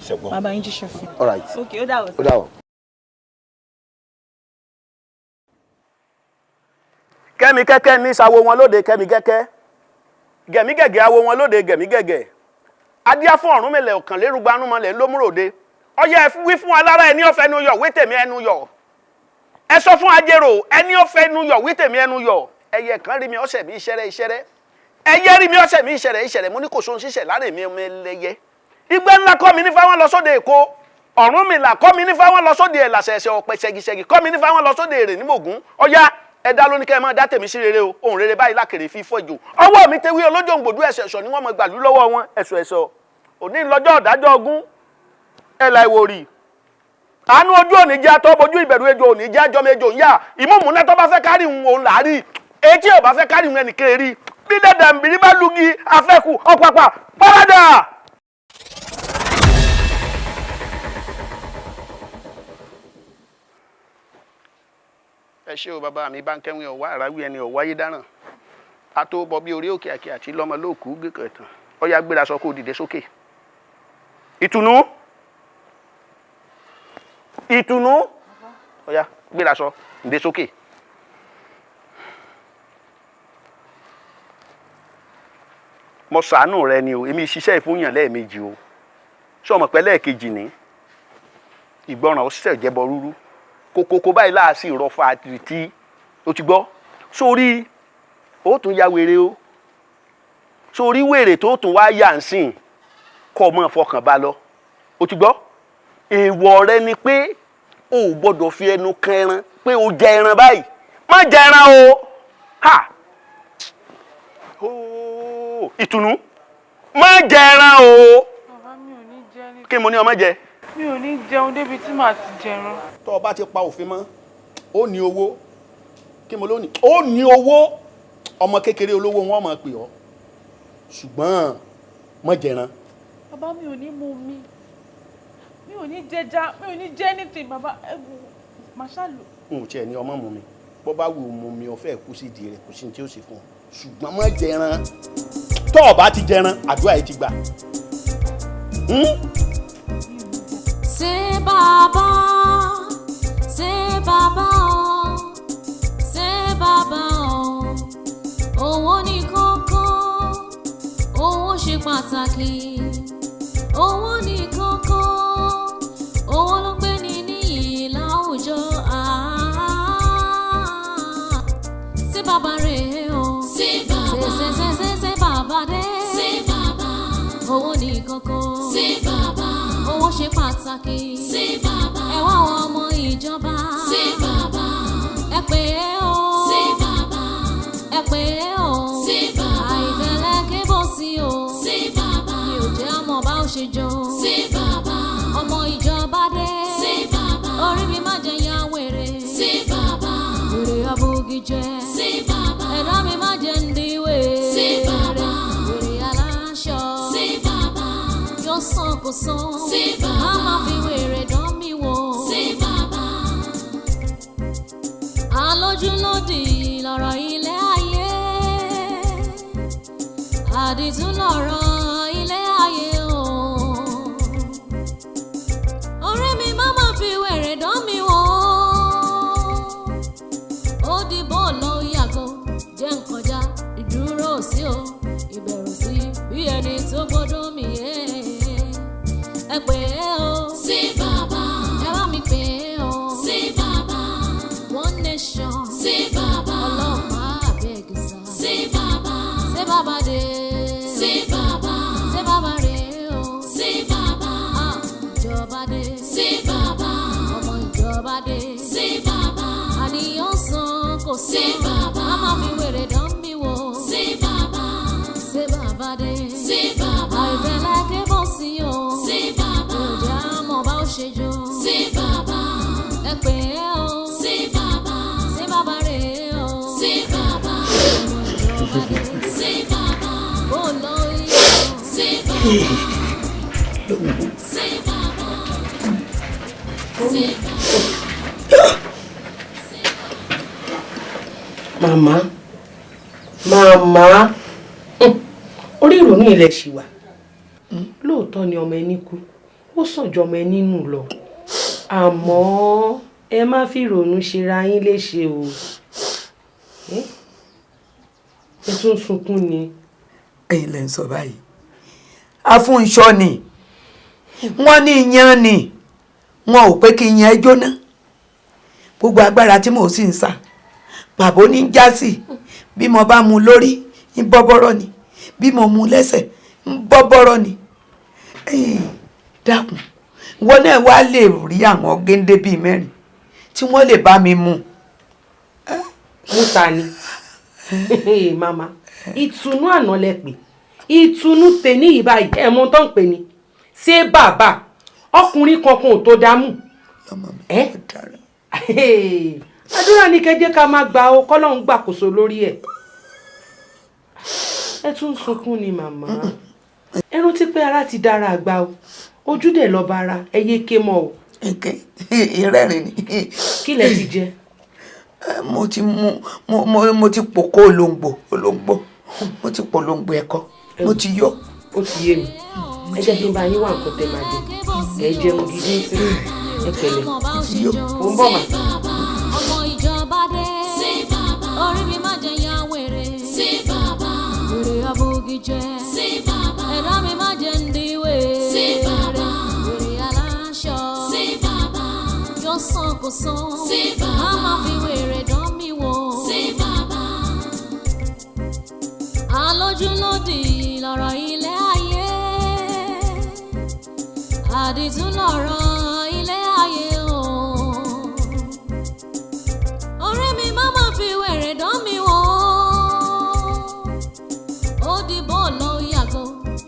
Ṣẹ̀gbọ́n. Màá bá yín jíṣẹ́ fún. All right. Ok, ó dàbọ̀. Ó dàbọ̀. Kẹ́mi kẹ́kẹ́ ní sawo wọn lóde, kẹ́mi kẹ́kẹ́ gẹ̀mí gẹ̀gẹ̀ awo wọn lóde, gẹ̀mí gẹ̀gẹ̀ adíá fún Ọ̀rúnmìlà ọ̀kànlérúgbanúmọlẹ̀ ńlọmúròde. Ọyẹ ẹ wí fún alára ẹni ọ̀fẹ́ nu yọ̀ wí tèmi ẹnu yọ̀. Ẹ sọ fún ajérò ẹni ọ̀fẹ́ nu yọ̀ wí tèmi ẹnu yọ̀. Ẹyẹ kan rí mi ọ̀sẹ̀ mi ìṣẹ̀rẹ̀ ìṣẹ̀rẹ̀, ẹyẹ rí mi ọ̀sẹ̀ mi ìṣẹ̀rẹ̀ ìṣẹ̀rẹ̀, mo ní kò sóhun ṣíṣẹ̀ lára èmi ọmọ ẹlẹ́yẹ. Igbá ńlá kọ́ mi ní fáwọn lọ sóde Èkó, Ọ̀rúnmìlà kọ́ mi ní fáwọn lọ sóde Ẹ̀làṣẹ̀ṣẹ̀ ọ̀pẹ ṣẹ̀gìṣẹ̀gì kọ́ mi ní fáwọn lọ sóde Èrè ní Mògún. Ọ̀yá ẹ̀dá ló ní kẹ́ ẹ máa dá tèmi sí rere o, ohun rere báyìí lákèrè fífọ́ jò. Ọwọ́ mi tewí olójó ń gbòdú ẹ̀sọ̀ ẹ̀sọ̀ ni wọ́n mọ gbàlú lọ́wọ́ wọn, ẹ̀sọ̀ ẹ̀sọ̀ òní lọ́jọ́ ọ̀dájọ́ ogún ẹ̀là ìwòrì. Àánú ojú òní jẹ́ atọ́ bojú, ìbẹ̀rù ejò òní jẹ́ àjọmọ ejò ń yà. Ìmúmúná tó bá fẹ́ kárì ń òun là á rí, etí ò bá fẹ́ kárì ń ẹnìkan rí. Bí dàdà nbìrì bá lugi afẹ́kù ọ̀pàpà párádà. Ẹ ṣé o bàbá mi, bá ń kẹ́wìn ọ̀wá àràwí ẹni ọ̀wáyé dáràn. A tó bọ bí orí òkè àkè àti lọ́mọ lóòkú gèkè tán. Ọ̀yá gbéra sọ kó dìde sókè. Ìtùnú, ìtùnú, ọ̀yá gbéra sọ dìde sókè. Mo ṣàánú rẹ ni o, èmi ṣiṣẹ́ ìfúnyàn lẹ́ẹ̀mejì o. Ṣé o mọ̀ pé lẹ́ẹ̀kejì ní ìgbọràn ó ṣẹ̀ jẹ́bọ rúrú. Kókókó báyìí láàásì ìrọ̀fà àtìrìtì, o ti gbọ́. Sórí ó tún ya wèrè o, sórí wèrè tó tún wá yà ń sìn kọ́ ọ mọ́ fọkàn bá lọ, o ti gbọ́. Èèwọ̀ rẹ ni pé o ò gbọ́dọ̀ fi ẹnu kan ẹran pé o jẹ ẹran báyìí, má jẹ ẹran o. Ha, ìtùnú, má jẹ ẹran o. Bàbá mi ò ní jẹ ní. Kí mo ní ọmọ jẹ? Mi ò ní jẹun débi tí màá ti jẹran. Tó o bá ti pa òfin mọ́, ó ní owó. Kí mo ló ní? Ó ní owó. Ọmọ kékeré olówó wọn máa pè ọ́, ṣùgbọ́n má jẹran. Bàbá, mi ò ní mu mi, mi ò ní jẹja, mi ò ní jẹ anything. Bàbá, ẹ wò, màá ṣàlù. N ò tiẹ̀ ní ọmọ mú mi. Bó bá wù ú mú mi, ọ̀fẹ́ kú sí ìdí rẹ̀, kò sí ní tí ó sì fún ọ. Ṣùgbọ́n má jẹran. Tó o bá ti jẹran, àdúrà yìí ti gbà. Ṣé bàbá, ṣé bàbá o, ṣé bàbá o, owó ní kókó, owó ṣe pàtàkì, owó ní kókó, owó ló ń gbé ní níyì láwùjọ. Ah, ṣé bàbá rèé o, ṣé bàbá, ṣé ṣé ṣé ṣé bàbá dé, ṣé bàbá, owó ní kókó, ṣé bàbá, owó ṣe pàtàkì, ṣé bàbá, ẹ wá àwọn ọmọ ìjọba, ṣé bàbá, ẹ pè é o, ṣé bàbá, ẹ pè é o, ṣé bàbá, àìfẹ́lẹ́ kébọ̀ sí o, ṣé bàbá, mi ò jẹ́ ọmọ bá ó ṣe jọ, ṣé bàbá, ọmọ ìjọba dé, ṣé bàbá, orí mi má jẹ́ ya wèrè, ṣé bàbá, wèrè abógi jẹ, ṣé bàbá, ẹ̀dá mi má jẹ́ ń di wèrè, ṣé bàbá, wèrè aláṣọ, ṣé bàbá, yóò sàn kò sàn, ṣé bàbá, má má fi wèrè dán mi wò, ṣé bàbá. Alójúlódì lọ̀rọ̀ ilé ayé, àdìtú lọ̀rọ̀ ilé ayé o. Ọ̀rẹ́ mi má má fi wèrè dán mi wò. Ó di bọ́ọ̀lù yàgò, jẹ́ n kọjá, ìdúró sí o, ìbẹ̀rù sí bí ẹni tó gbọ́dọ̀ mi yé. Ẹ pè é o. Sí bàbá. Ẹ bá mi pè é o. Sí bàbá. One nation. Sí bàbá. Ọlọ́pàá àbẹ̀gẹ̀sà. Sí bàbá. Ṣé bàbá dé? Sí bàbá. Ṣé bàbá rè o? Sí bàbá. Ah, ìjọba dé. Sí bàbá. Ọmọ ìjọba dé. Sí bàbá. Àníyàn san kò sí. Sí bàbá. A máa fi wèrè dán mi wò. Sí bàbá. Ṣé bàbá dé? Sí bàbá. Àìfẹ́lẹ́ kébọ̀ sí o. Sí bàbá. Mi ò jẹ́ àmọ́ bá ó ṣe jọ. Sí bàbá. Ẹ pè é o. Sí bàbá. Ṣé bàbá rè é o? Sí bàbá. Ọmọ ìjọba dé. Sí bàbá. Ó lọ iyọ̀. Sí bàbá. Sí bàbá. Sí bàbá. Màmá, màmá, orí ìrònú ilẹ̀ ṣì wà. Lóòótọ́ ni ọmọ ẹni kú, ó sàn ju ọmọ ẹni nù lọ. Àmọ́ ẹ má fi ìrònú ṣera yín léṣe o. Ẹ tún sunkún ni. Ẹ̀yin lẹ ń sọ báyìí. Afúnṣọ́ ni wọ́n ní iyán ni, wọn ò pé kí iyán ẹ jóná. Gbogbo agbára tí mò ń sì ń sà, pàbó ní já sí. Bí mo bá mu lórí ń bọ́ bọ́rọ́ ni, bí mo mu lẹ́sẹ̀ ń bọ́ bọ́rọ́ ni. Dákun, ìwọ náà wá lè rí àwọn géńdé bíi mẹ́rin tí wọ́n lè bá mi mu. Mú ta ni? Màmá, ìtùnú àná lẹ pè, ìtùnú tèmi yìí báyìí ẹ mọ tó ń pè ní ṣé bàbá ọkùnrin kankan ò tó dámú. Àdúrà ní kẹjẹ ká máa gbà ó, kọ́lọ́hún gbàkóso lórí ẹ̀. Ẹ tún sunkún ni màmá. Ẹ rántí pé ara ti dára àgbà o, ojú dẹ̀ lọ́ba ara, ẹ yé ké mọ́ o. Ìrẹ́rìn ni. Kí lẹ ti jẹ? Mo ti mú mo ti pòkó olóńgbò olóńgbò, mo ti polóńgbò ẹ̀kọ, mo ti yó. Ó ti yé mi. Ẹ jẹ́ kí n bá yín wá nǹkan tẹ́ máa jẹ. Ẹ jẹun gidi sí ẹ pẹ̀lẹ́. Mo ń bọ̀ mà. Ọmọ ìjọba dé. Sí bàbá. Orí mi má jẹ́ ya wèrè. Sí bàbá. Wèrè abógi jẹ. Sí bàbá. Ẹ̀dá mi má jẹ́ ń di wèrè. Sí bàbá. Wèrè aláṣọ. Sí bàbá. Yóò sàn kò sàn. Sí bàbá. Má má fi wèrè dán mi wò. Sí bàbá. Alójúlódì lọ̀rọ̀ ilé ayé. Àdìtú lọ̀rọ̀ ilé ayé o. Ọ̀rẹ́ mi má má fi wèrè dán mi wò. Ó di bọ́ọ̀lù yàgò,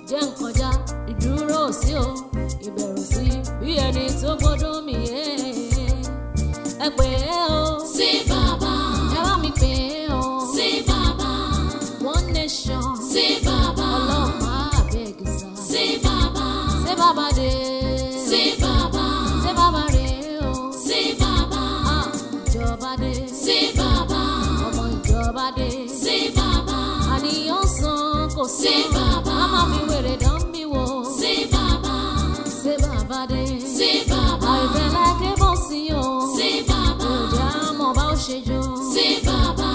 jẹ́ n kọjá, ìdúró sí o, ìbẹ̀rù sí bí ẹni tó gbọ́dọ̀ mi yé. Ẹ pè é o. Sí bàbá. Ẹ bá mi pè é o. Sí bàbá. One nation. Sí bàbá. Ọlọ́pàá àbẹ̀gẹ̀sà. Sí bàbá. Sí bàbá. Má má fi wèrè dán mi wò. Sí bàbá. Sí bàbá dé. Sí bàbá. Àìfẹ́ lákè bọ̀ sí o. Sí bàbá. Òjò àmọ̀ bá ó ṣe jọ. Sí bàbá.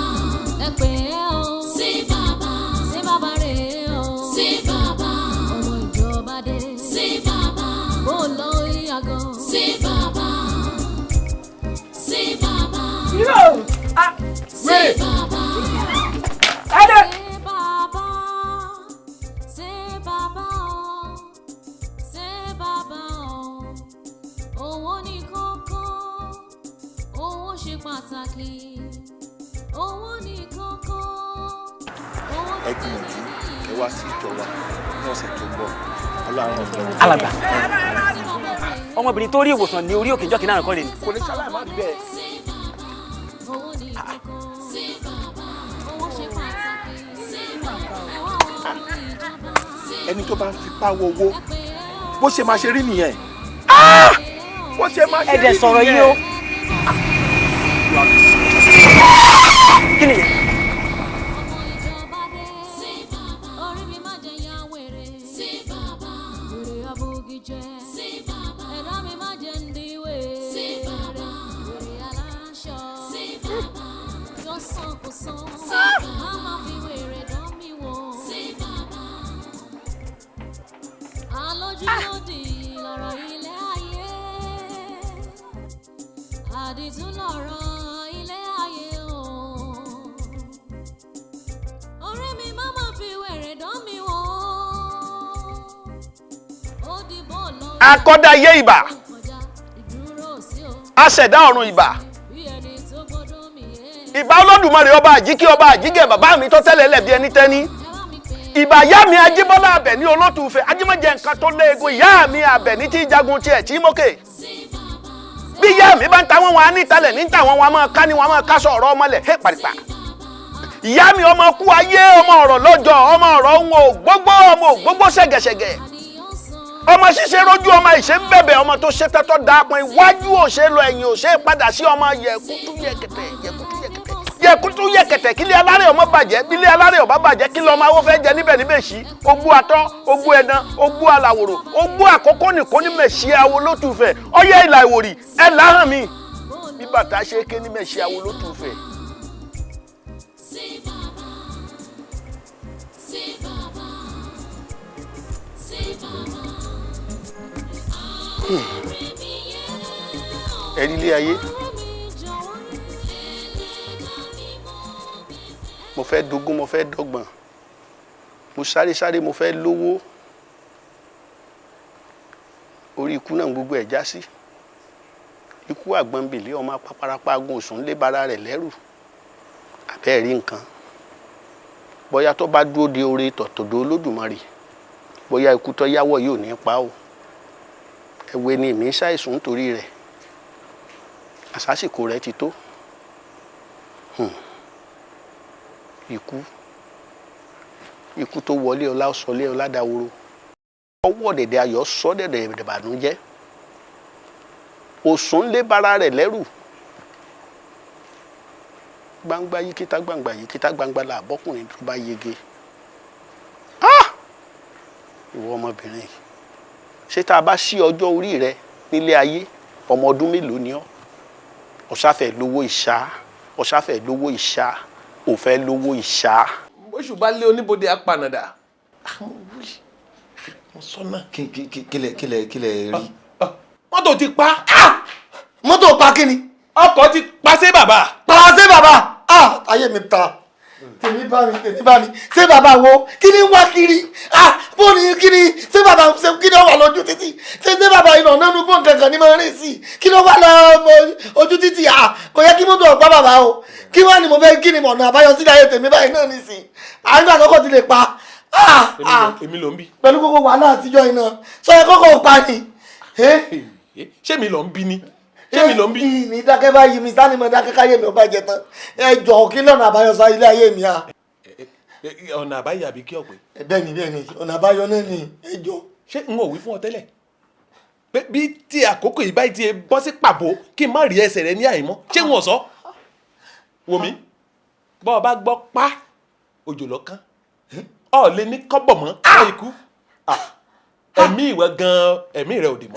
Ẹ pè é o. Sí bàbá. Sí bàbá rè é o. Sí bàbá. Ọmọ ìjọba dé. Sí bàbá. Bó lọ ìyàgò. Sí bàbá. Sí bàbá. Sí bàbá. Sí bàbá. Sí bàbá o. Sí bàbá o. Owó ní kókó. Owó ṣe pàtàkì. Owó ní kókó. Ẹ gbìyànjú ẹ wá sí ìjọ wa ní ọ̀sẹ̀ tó ń bọ̀. Ọlọ́run ọ̀dọ́. Alàgbà, ọmọbìnrin tó rí ìwòsàn ní orí òkè ìjọkì náà kọ́ lè ní. Kò ní sáláì má rí bẹ́ẹ̀. Owó ní kókó. Sí bàbá. Owó ṣe pàtàkì. Sí bàbá. Ẹ̀wọ̀n ọmọ ìjọba. Ẹni tó bá ń fipá wo owó bó ṣe máa ṣe rí nìyẹn. Bó ṣe máa ṣe rí Ẹ dẹ̀ sọ̀rọ̀ yìí o. Kí nìyẹn? Orí mi má jẹ́ ya wèrè. Sí bàbá. Wèrè abógi jẹ́. Sí bàbá. Ẹ̀dá mi má jẹ́ ń di wèrè. Sí bàbá. Wèrè aláṣọ. Sí bàbá. Tó sàn kò sàn. Sí bàbá. Má má fi wèrè dán mi wò. Sí bàbá. Alójúlódì lọ̀rọ̀ ilé ayé. Àdìtú lọ̀rọ̀ ilé ayé o. Orí mi má má fi wèrè dán mi wò. Ó di bọ́ọ̀lù Akọ́dáyé ìbà, aṣẹ̀dá ọ̀run ìbà, ìbà Olódùmarè ọba àjíkí ọba àjígẹ̀ bàbá mi tó tẹ́lẹ̀ lẹ̀ bí ẹni tẹ́ni. Ìbà ìyá mi Ajíbọ́lá Àbẹ̀ní olótùúfẹ́ ajímọ̀jẹ nǹkan tó léegun ìyá mi Àbẹ̀ní tí jagun tiẹ̀ tí mókè. Bí ìyá mi bá ń ta wọ́n wọn á ní ìtalẹ̀ ní ta wọ́n wọn á máa ká ní wọn á máa ká sọ̀rọ̀ ọmọlẹ̀ hé pàrìpà. Ìyá mi ọmọ kú ayé ọmọ ọ̀rọ̀ lọ́jọ́ ọmọ ọ̀rọ̀ ń wò gbogbo ọmọ ògbógbó ṣẹ̀gẹ̀ṣẹ̀gẹ̀. Ọmọ ṣíṣe rojú ọmọ ìṣe ń bẹ̀bẹ̀ ọmọ tó ṣe tẹ́tọ́ dápọn iwájú òṣè lọ ẹ̀yìn òṣè padà sí ọmọ yẹ̀kútú yẹ̀kẹ̀tẹ̀ yẹ̀kútú yẹ̀kẹ̀tẹ̀ yẹ̀kútú yẹ̀kẹ̀tẹ̀ kílé alárẹ̀ ọmọ bàjẹ́ bílé alárẹ̀ ọba bàjẹ́ kí lọ́mọ awó fẹ́ jẹ níbẹ̀ níbẹ̀ sí ogbó atọ́ ogbó ẹ̀dán ogbó alàwòrò ogbó àkókò nìkó ní mẹ̀sí awo lótùfẹ̀ ọyẹ́ ìlà ìwòrì ẹ̀ láhàn mi bí bàtà ṣe ké ní mẹ̀sí awo lótùfẹ̀. Sí bàbá. Sí bàbá. Sí bàbá. Ẹ̀rí ilé ayé mo fẹ́ dógún mo fẹ́ dọ́gbọ̀n mo sáré sáré mo fẹ́ lówó orí ikú náà gbogbo ẹ̀ já sí ikú àgbọ̀nbìlẹ̀ ọmọ apáparapá agun òsùn lé bara rẹ̀ lẹ́rù àbẹ́ẹ̀ rí nǹkan bóyá tó bá dúró de oore tọ̀tọ̀dọ̀ Olódùmarè bóyá ikú tó yáwọ̀ yóò ní pa ó ẹ̀wẹ̀ ni èmi ń ṣàìsùn nítorí rẹ̀ àsásìkò rẹ̀ ti tó. Ikú ikú tó wọlé ọlá sọlé ọlá dahoro ọwọ́ dẹ̀dẹ̀ ayọ̀ sọ dẹ̀dẹ̀ ìbànújẹ́ òsùn lé bara rẹ̀ lẹ́rù gbangba yíkítá gbangba yíkítá gbangba là bọ́kùnrin tó bá yege. Ìwọ ọmọbìnrin yìí ṣé tá a bá sí ọjọ́ orí rẹ nílé ayé ọmọ ọdún mélòó ni ọ́? Ọ̀sáfẹ́ lówó ìṣá, ọ̀sáfẹ́ lówó ìṣá, òfẹ́ lówó ìṣá. Oṣù bá lé oníbodè apanàdà. Mo sọ náà. Kílẹ̀ kílẹ̀ rí. Mọ́tò ti pa. Mọ́tò pa kí ni? Ọkọ̀ ti pa sí bàbá. Pa sí bàbá. Ayé mi ta. Tèmi bá mi, tèmi bá mi. Ṣé bàbá wo? Kí ni ń wá kiri? Bó ni kí ni? Ṣé bàbá kí ni ó wà lójú títì? Ṣé bàbá iná nánú gbọ̀n kankan ní máa rìn sí? Kí ló wà lọ ojú títì? Kò yẹ kí mọ́tò ọ̀pá bàbá o. Kí wá ni mo fẹ́ kí ni mọ̀nà àbáyọ sílẹ̀ ayé tèmi báyìí náà nìsín? Àgbà àkọ́kọ́ ti lè pa. Èmi ló ń bí. Pẹ̀lú gbogbo wàhálà àtijọ́ iná. Sọ ẹ kọ́kọ́ pa ni. Ṣé mi ló ń bí ni? Ṣé mi ló ń bí? Ní dákẹ́ báyìí mi sáni mo dákẹ́ káyé mi ò bá jẹ tán. Ẹ jọ̀ọ́ kí lọ́nà àbáyọ sọ ilé ayé mi à. Ọ̀nà àbáyọ àbí kí ọ̀pẹ? Bẹ́ẹ̀ni bẹ́ẹ̀ni, ọ̀nà àbáyọ náà ni ẹ jọ̀ọ́. Ṣé n ò wí fún ọ tẹ́lẹ̀? Pé bí tí àkókò yìí báyìí ti bọ́ sí pàbó kí n má rí ẹsẹ̀ rẹ ní àìmọ́. Ṣé n ò sọ? Wò mí, bọ́ ọ bá gbọ́ pa òjò lọ́kàn. Ọ̀ lè ní kọ́bọ̀ mọ́ ká ikú. Ẹ̀mí ìwẹ gan-an, ẹ̀mí rẹ ò dì mọ́.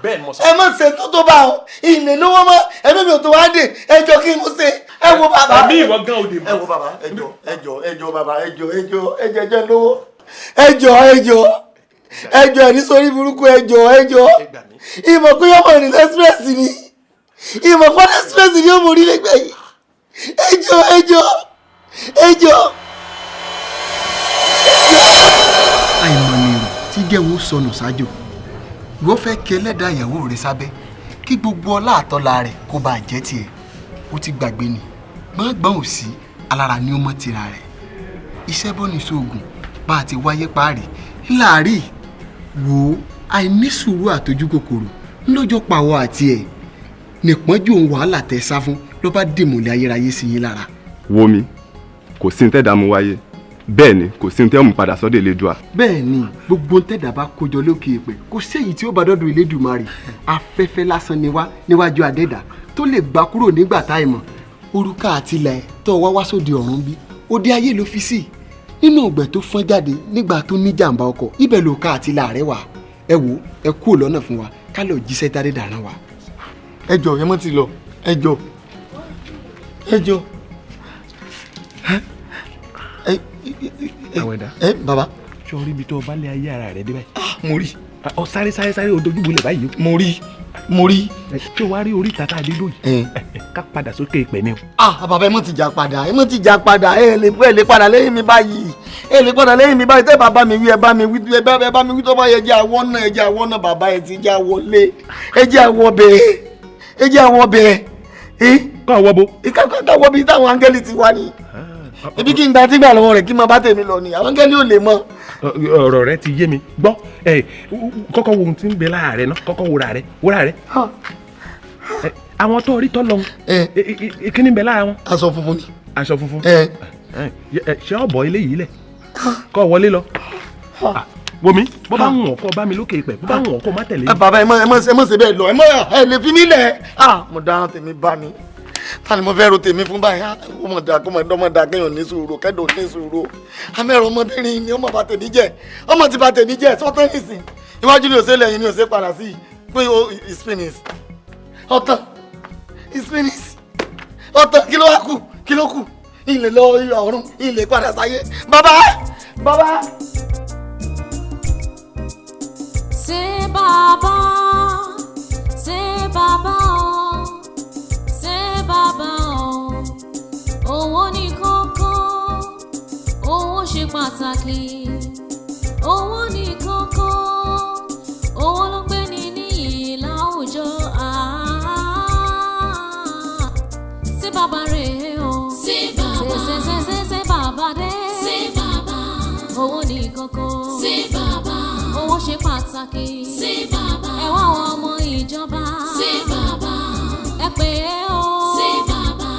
Bẹ́ẹ̀ ni mo sọ. Ẹ má ṣe tó tó bá ọ, ìlè lówó mọ́, ẹ̀mí mi ò tó wá dé, ẹjọ́ kí n mú ṣe, ẹ wo bàbá. Ẹ̀mí ìwọ gan ò dì mọ́. Ẹ wo bàbá, ẹjọ́ ẹjọ́ ẹjọ́ bàbá, ẹjọ́ ẹjọ́ ẹjọ́ ẹjọ́ lówó. Ẹjọ́ ẹjọ́ ẹjọ́ ẹni sórí burúkú, ẹjọ́ ẹjọ́. Ìmọ̀ pé yọmọ ní express ni, ìmọ̀ pé express ni ó mú orí lẹ́gbẹ̀ẹ́ yìí. Ẹjọ́ ẹjọ́ ẹjọ́. Àìmọ̀ nìrò tí jẹ́wọ́ sọnù ṣáájú. Ìwọ fẹ́ kí ẹlẹ́dàá ìyàwó rẹ sábẹ́ kí gbogbo ọlá àtọ́lá rẹ̀ kó bá jẹ́ tiẹ̀. Ó ti gbàgbé ni gbọ́ngbọ́n ò sí alára ni ó mọ̀ tira rẹ̀. Iṣẹ́ bọ́ ní sóògùn bá a ti wáyé páàrí ńláàrí wò ó. Àìní sùúrù àtọjú kòkòrò ńlọ́jọ́ pàwọ́ àti ẹ̀ nìpọ́njú òun wàhálà tẹ sá fún ló bá dìmọ̀lẹ́ ayérayé sí yín lára. Wo mi, kò sí ní tẹ́dàá mu wáyé, bẹ́ẹ̀ ni kò sí ní tẹ́ mú padà sọ́dọ̀ Elédùà. Bẹ́ẹ̀ ni gbogbo ń tẹ̀dá bá kójọ lókè èpè, kò séyìí tí ó bá dọ́dọ̀ Elédùmarè. Afẹ́fẹ́ lásán ni wá níwájú àdẹ́dà tó lè gbà kúrò nígbà tá ìmọ̀. Orúkọ àtìlẹ̀ tó wá wá sóde ọ̀run bí òde ayé ló fi sí nínú ọgbẹ́ tó fọ́n jáde nígbà tó ní jàǹbá ọkọ̀, ibẹ̀ ló ká àtìlẹ̀ rẹ̀ wà. Ẹ wò, ẹ kúrò lọ́nà fún wa ká lọ jíṣẹ́ tádé dàrán wa. Ẹ jọ̀ọ́, ẹ mọ́ ti lọ, ẹ jọ̀ọ́ ẹ jọ̀ọ́. Àwẹ̀dá. Ẹ bàbá. Ṣé o rí ibi tó o bá lé ayé ara rẹ dé báyìí? Mo rí. Ọ sáré sáré sáré o dojú bolẹ̀ báyìí. Mo rí, mo rí. Ṣé o wá rí oríta tá a dé lóyìí? Ká padà sókè ìpẹ́ ni o. Ah bàbá, ẹ mọ̀ ti jà padà, ẹ mọ̀ ti jà padà, ẹ lè padà lẹ́yìn mi báyìí, ẹ lè padà lẹ́yìn mi báyìí. Tẹ́ bàbá mi wí, ẹ bá mi wí, ẹ bá mi wí tó bá yẹ jẹ́ àwọ̀ náà, ẹ jẹ́ àwọ̀ náà bàbá, ẹ ti jẹ́ àwọ̀ lé, ẹ jẹ́ àwọ̀ bẹ́ẹ̀, ẹ jẹ́ àwọ̀ bẹ́ẹ̀. Kọ́ ọwọ́ bo. Ká wọ́ bí táwọn áńgẹ́lì ti wá ni. Ibi kí n gba tígbà lọ́wọ́ rẹ̀ kí n máa bá tèmi lọ ni, àwọn áńgẹ́lì ò lè mọ̀. Ọ̀rọ̀ rẹ ti yé mi gbọ́. Ẹ kọ́kọ́ wo ohun tí ń bẹ lára rẹ náà, kọ́kọ́ wòrà rẹ, wòrà rẹ. Àwọn tó rí tọ́ lọ́hùn, kí ni ń bẹ lára wọn? Aṣọ funfun ni. Aṣọ funfun. Ṣé ọ̀bọ̀ ilé yìí lẹ̀ kọ́ wọlé lọ? Wòmí, bó bá ń wọ̀n kọ́ bá mi lókè ìpẹ́, bó bá ń wọ̀n kọ́ má tẹ̀lé. Bàbá, ẹ mọ̀ ṣe bẹ́ẹ̀ lọ, ẹ mọ̀ ẹ lè fi mí lẹ̀. Mo dáhùn tèmi bá mi. Ta ni mo fẹ́ ro tèmi fún báyìí? Ó mọ̀ dà kó mọ̀ dọ́mọ̀ dà kéèyàn ní sùúrù, kẹ́dùn ní sùúrù. Amẹ́rọ ọmọbìnrin ni ọmọ bá tèmi jẹ́, ọmọ ti bá tèmi jẹ́ sọ́tẹ́ nìsín. Iwájú ni òṣèlú, ẹ̀yìn ni òṣèlú padà sí pé o is finished. Ọ̀tàn is finished. Ọ̀tàn, kí ló wá kù? Kí ló kù? Ilé lọ ọ̀run, ilé padà sáyé. Bàbá! Bàbá! Ṣé bàbá? Ṣé bàbá o? Ṣé bàbá o? Owó ní kókó, owó ṣe pàtàkì. Owó ní kókó, owó ló ń gbé ní níyì láwùjọ. Ṣé bàbá rèé o? Ṣé bàbá? Ṣé ṣé ṣé ṣé bàbá dé? Ṣé bàbá? Owó ní kókó. Ṣé bàbá? Owó ṣe pàtàkì. Ṣé bàbá? Ẹ wá àwọn ọmọ ìjọba. Ṣé bàbá? Ẹ pè é o. Ṣé bàbá?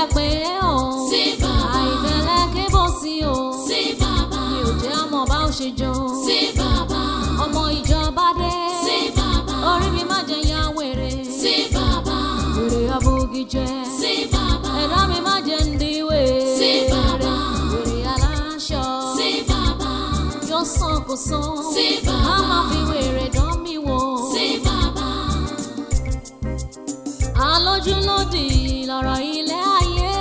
Ẹ pè é o. Ṣé bàbá? Àìfẹ́lẹ́ kébò sí o. Ṣé bàbá? Mi ò jẹ́ ọmọ bá ó ṣe jọ. Ṣé bàbá? Ọmọ ìjọba dé. Ṣé bàbá? Orí mi má jẹ́ ya wèrè. Ṣé bàbá? Wèrè abógi jẹ. Ṣé bàbá? Ẹ̀dá mi má jẹ́ ń di wèrè. Ṣé bàbá? Wèrè aláṣọ. Ṣé bàbá? Yóò sàn kò sàn. Ṣé bàbá? Má má fi wèrè dán mi wò. Ṣé bàbá? Alójúlódì lọ̀rọ̀ ilé ayé,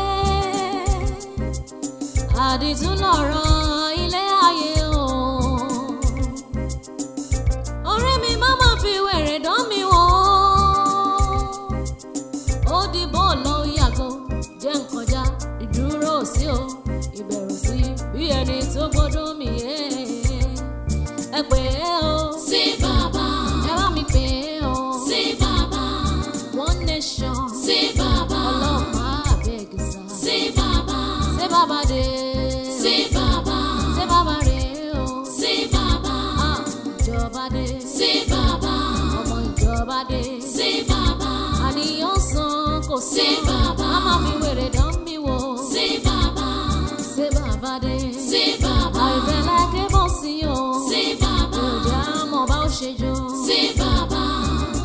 àdìtú lọ̀rọ̀ ilé ayé o. Ọ̀rẹ́ mi má má fi wèrè dán mi wò. Ó di bọ́ọ̀lù yàgò jẹ́ nkọjá, ìdúró sí o, ìbẹ̀rù sí bí ẹni tó gbọ́dọ̀ mi yé. Ẹ pè é o. Sí bàbá. Ẹ bá mi pè é o. Sí bàbá. One nation. Sí bàbá. Ọlọ́pàá àbẹ̀gẹ̀sà. Sí bàbá. Sí bàbá dé. Sí bàbá. Sí bàbá rè o. Sí bàbá. Ìjọba dé. Sí bàbá. Ọmọ ìjọba dé. Sí bàbá. Àníyàn san kò sí. Sí bàbá. A máa fi wèrè dán mi wò. Sí bàbá. Sí bàbá dé. Sí bàbá. Àìfẹ́lẹ́ kébọ̀ sí o. Sí bàbá. Èròjà mọ̀ bá ó ṣe jọ. Sí bàbá.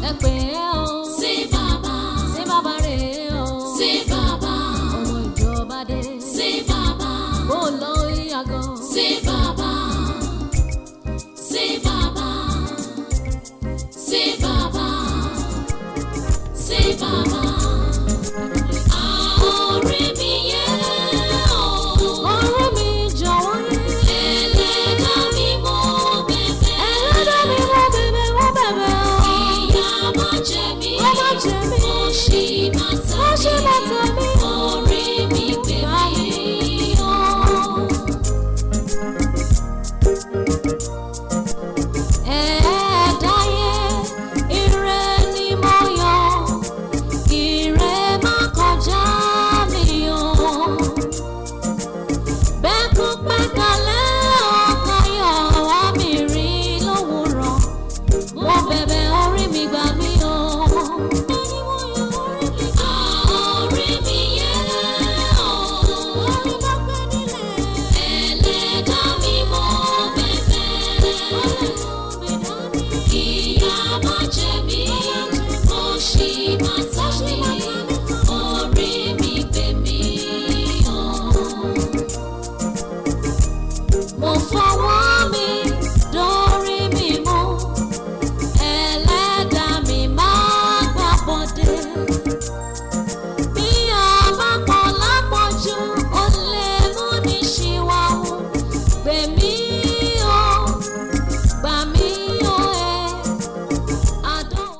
Ẹ pè é o. Sí bàbá. Sí bàbá rè o. Sí bàbá. Ọmọ ìjọba dé. Sí bàbá. Bó lọ ìyàgò. Sí bàbá, sí bàbá, sí bàbá, sí bàbá. Orí mi yẹ o. Orí mi jọ̀wọ́ yẹ. Ẹlẹ́dàá mi mo bẹ̀bẹ̀. Ẹlẹ́dàá mi mo bẹ̀bẹ̀, mo bẹ̀bẹ̀ o. Ìyà má jẹ mí. Má jẹ mí. Òṣì má ta mí. Òṣì má ta mí. Orí mi gbè mí o. Ẹ̀ẹ́dáyé ire ni mo yàn, ire má kọjá mi o. Bẹ́kún pẹ́ kalẹ́ ọkàn yọ̀ wá mi rí lówùrọ̀, mo bẹ̀bẹ̀ orí mi gbà mí o. Orí mi yẹ o. Ẹlẹ́dàá mi mo bẹ̀bẹ̀. Ìyà má jẹ mí, òṣì má ta mí, orí mi gbè mí o. Mo fọ́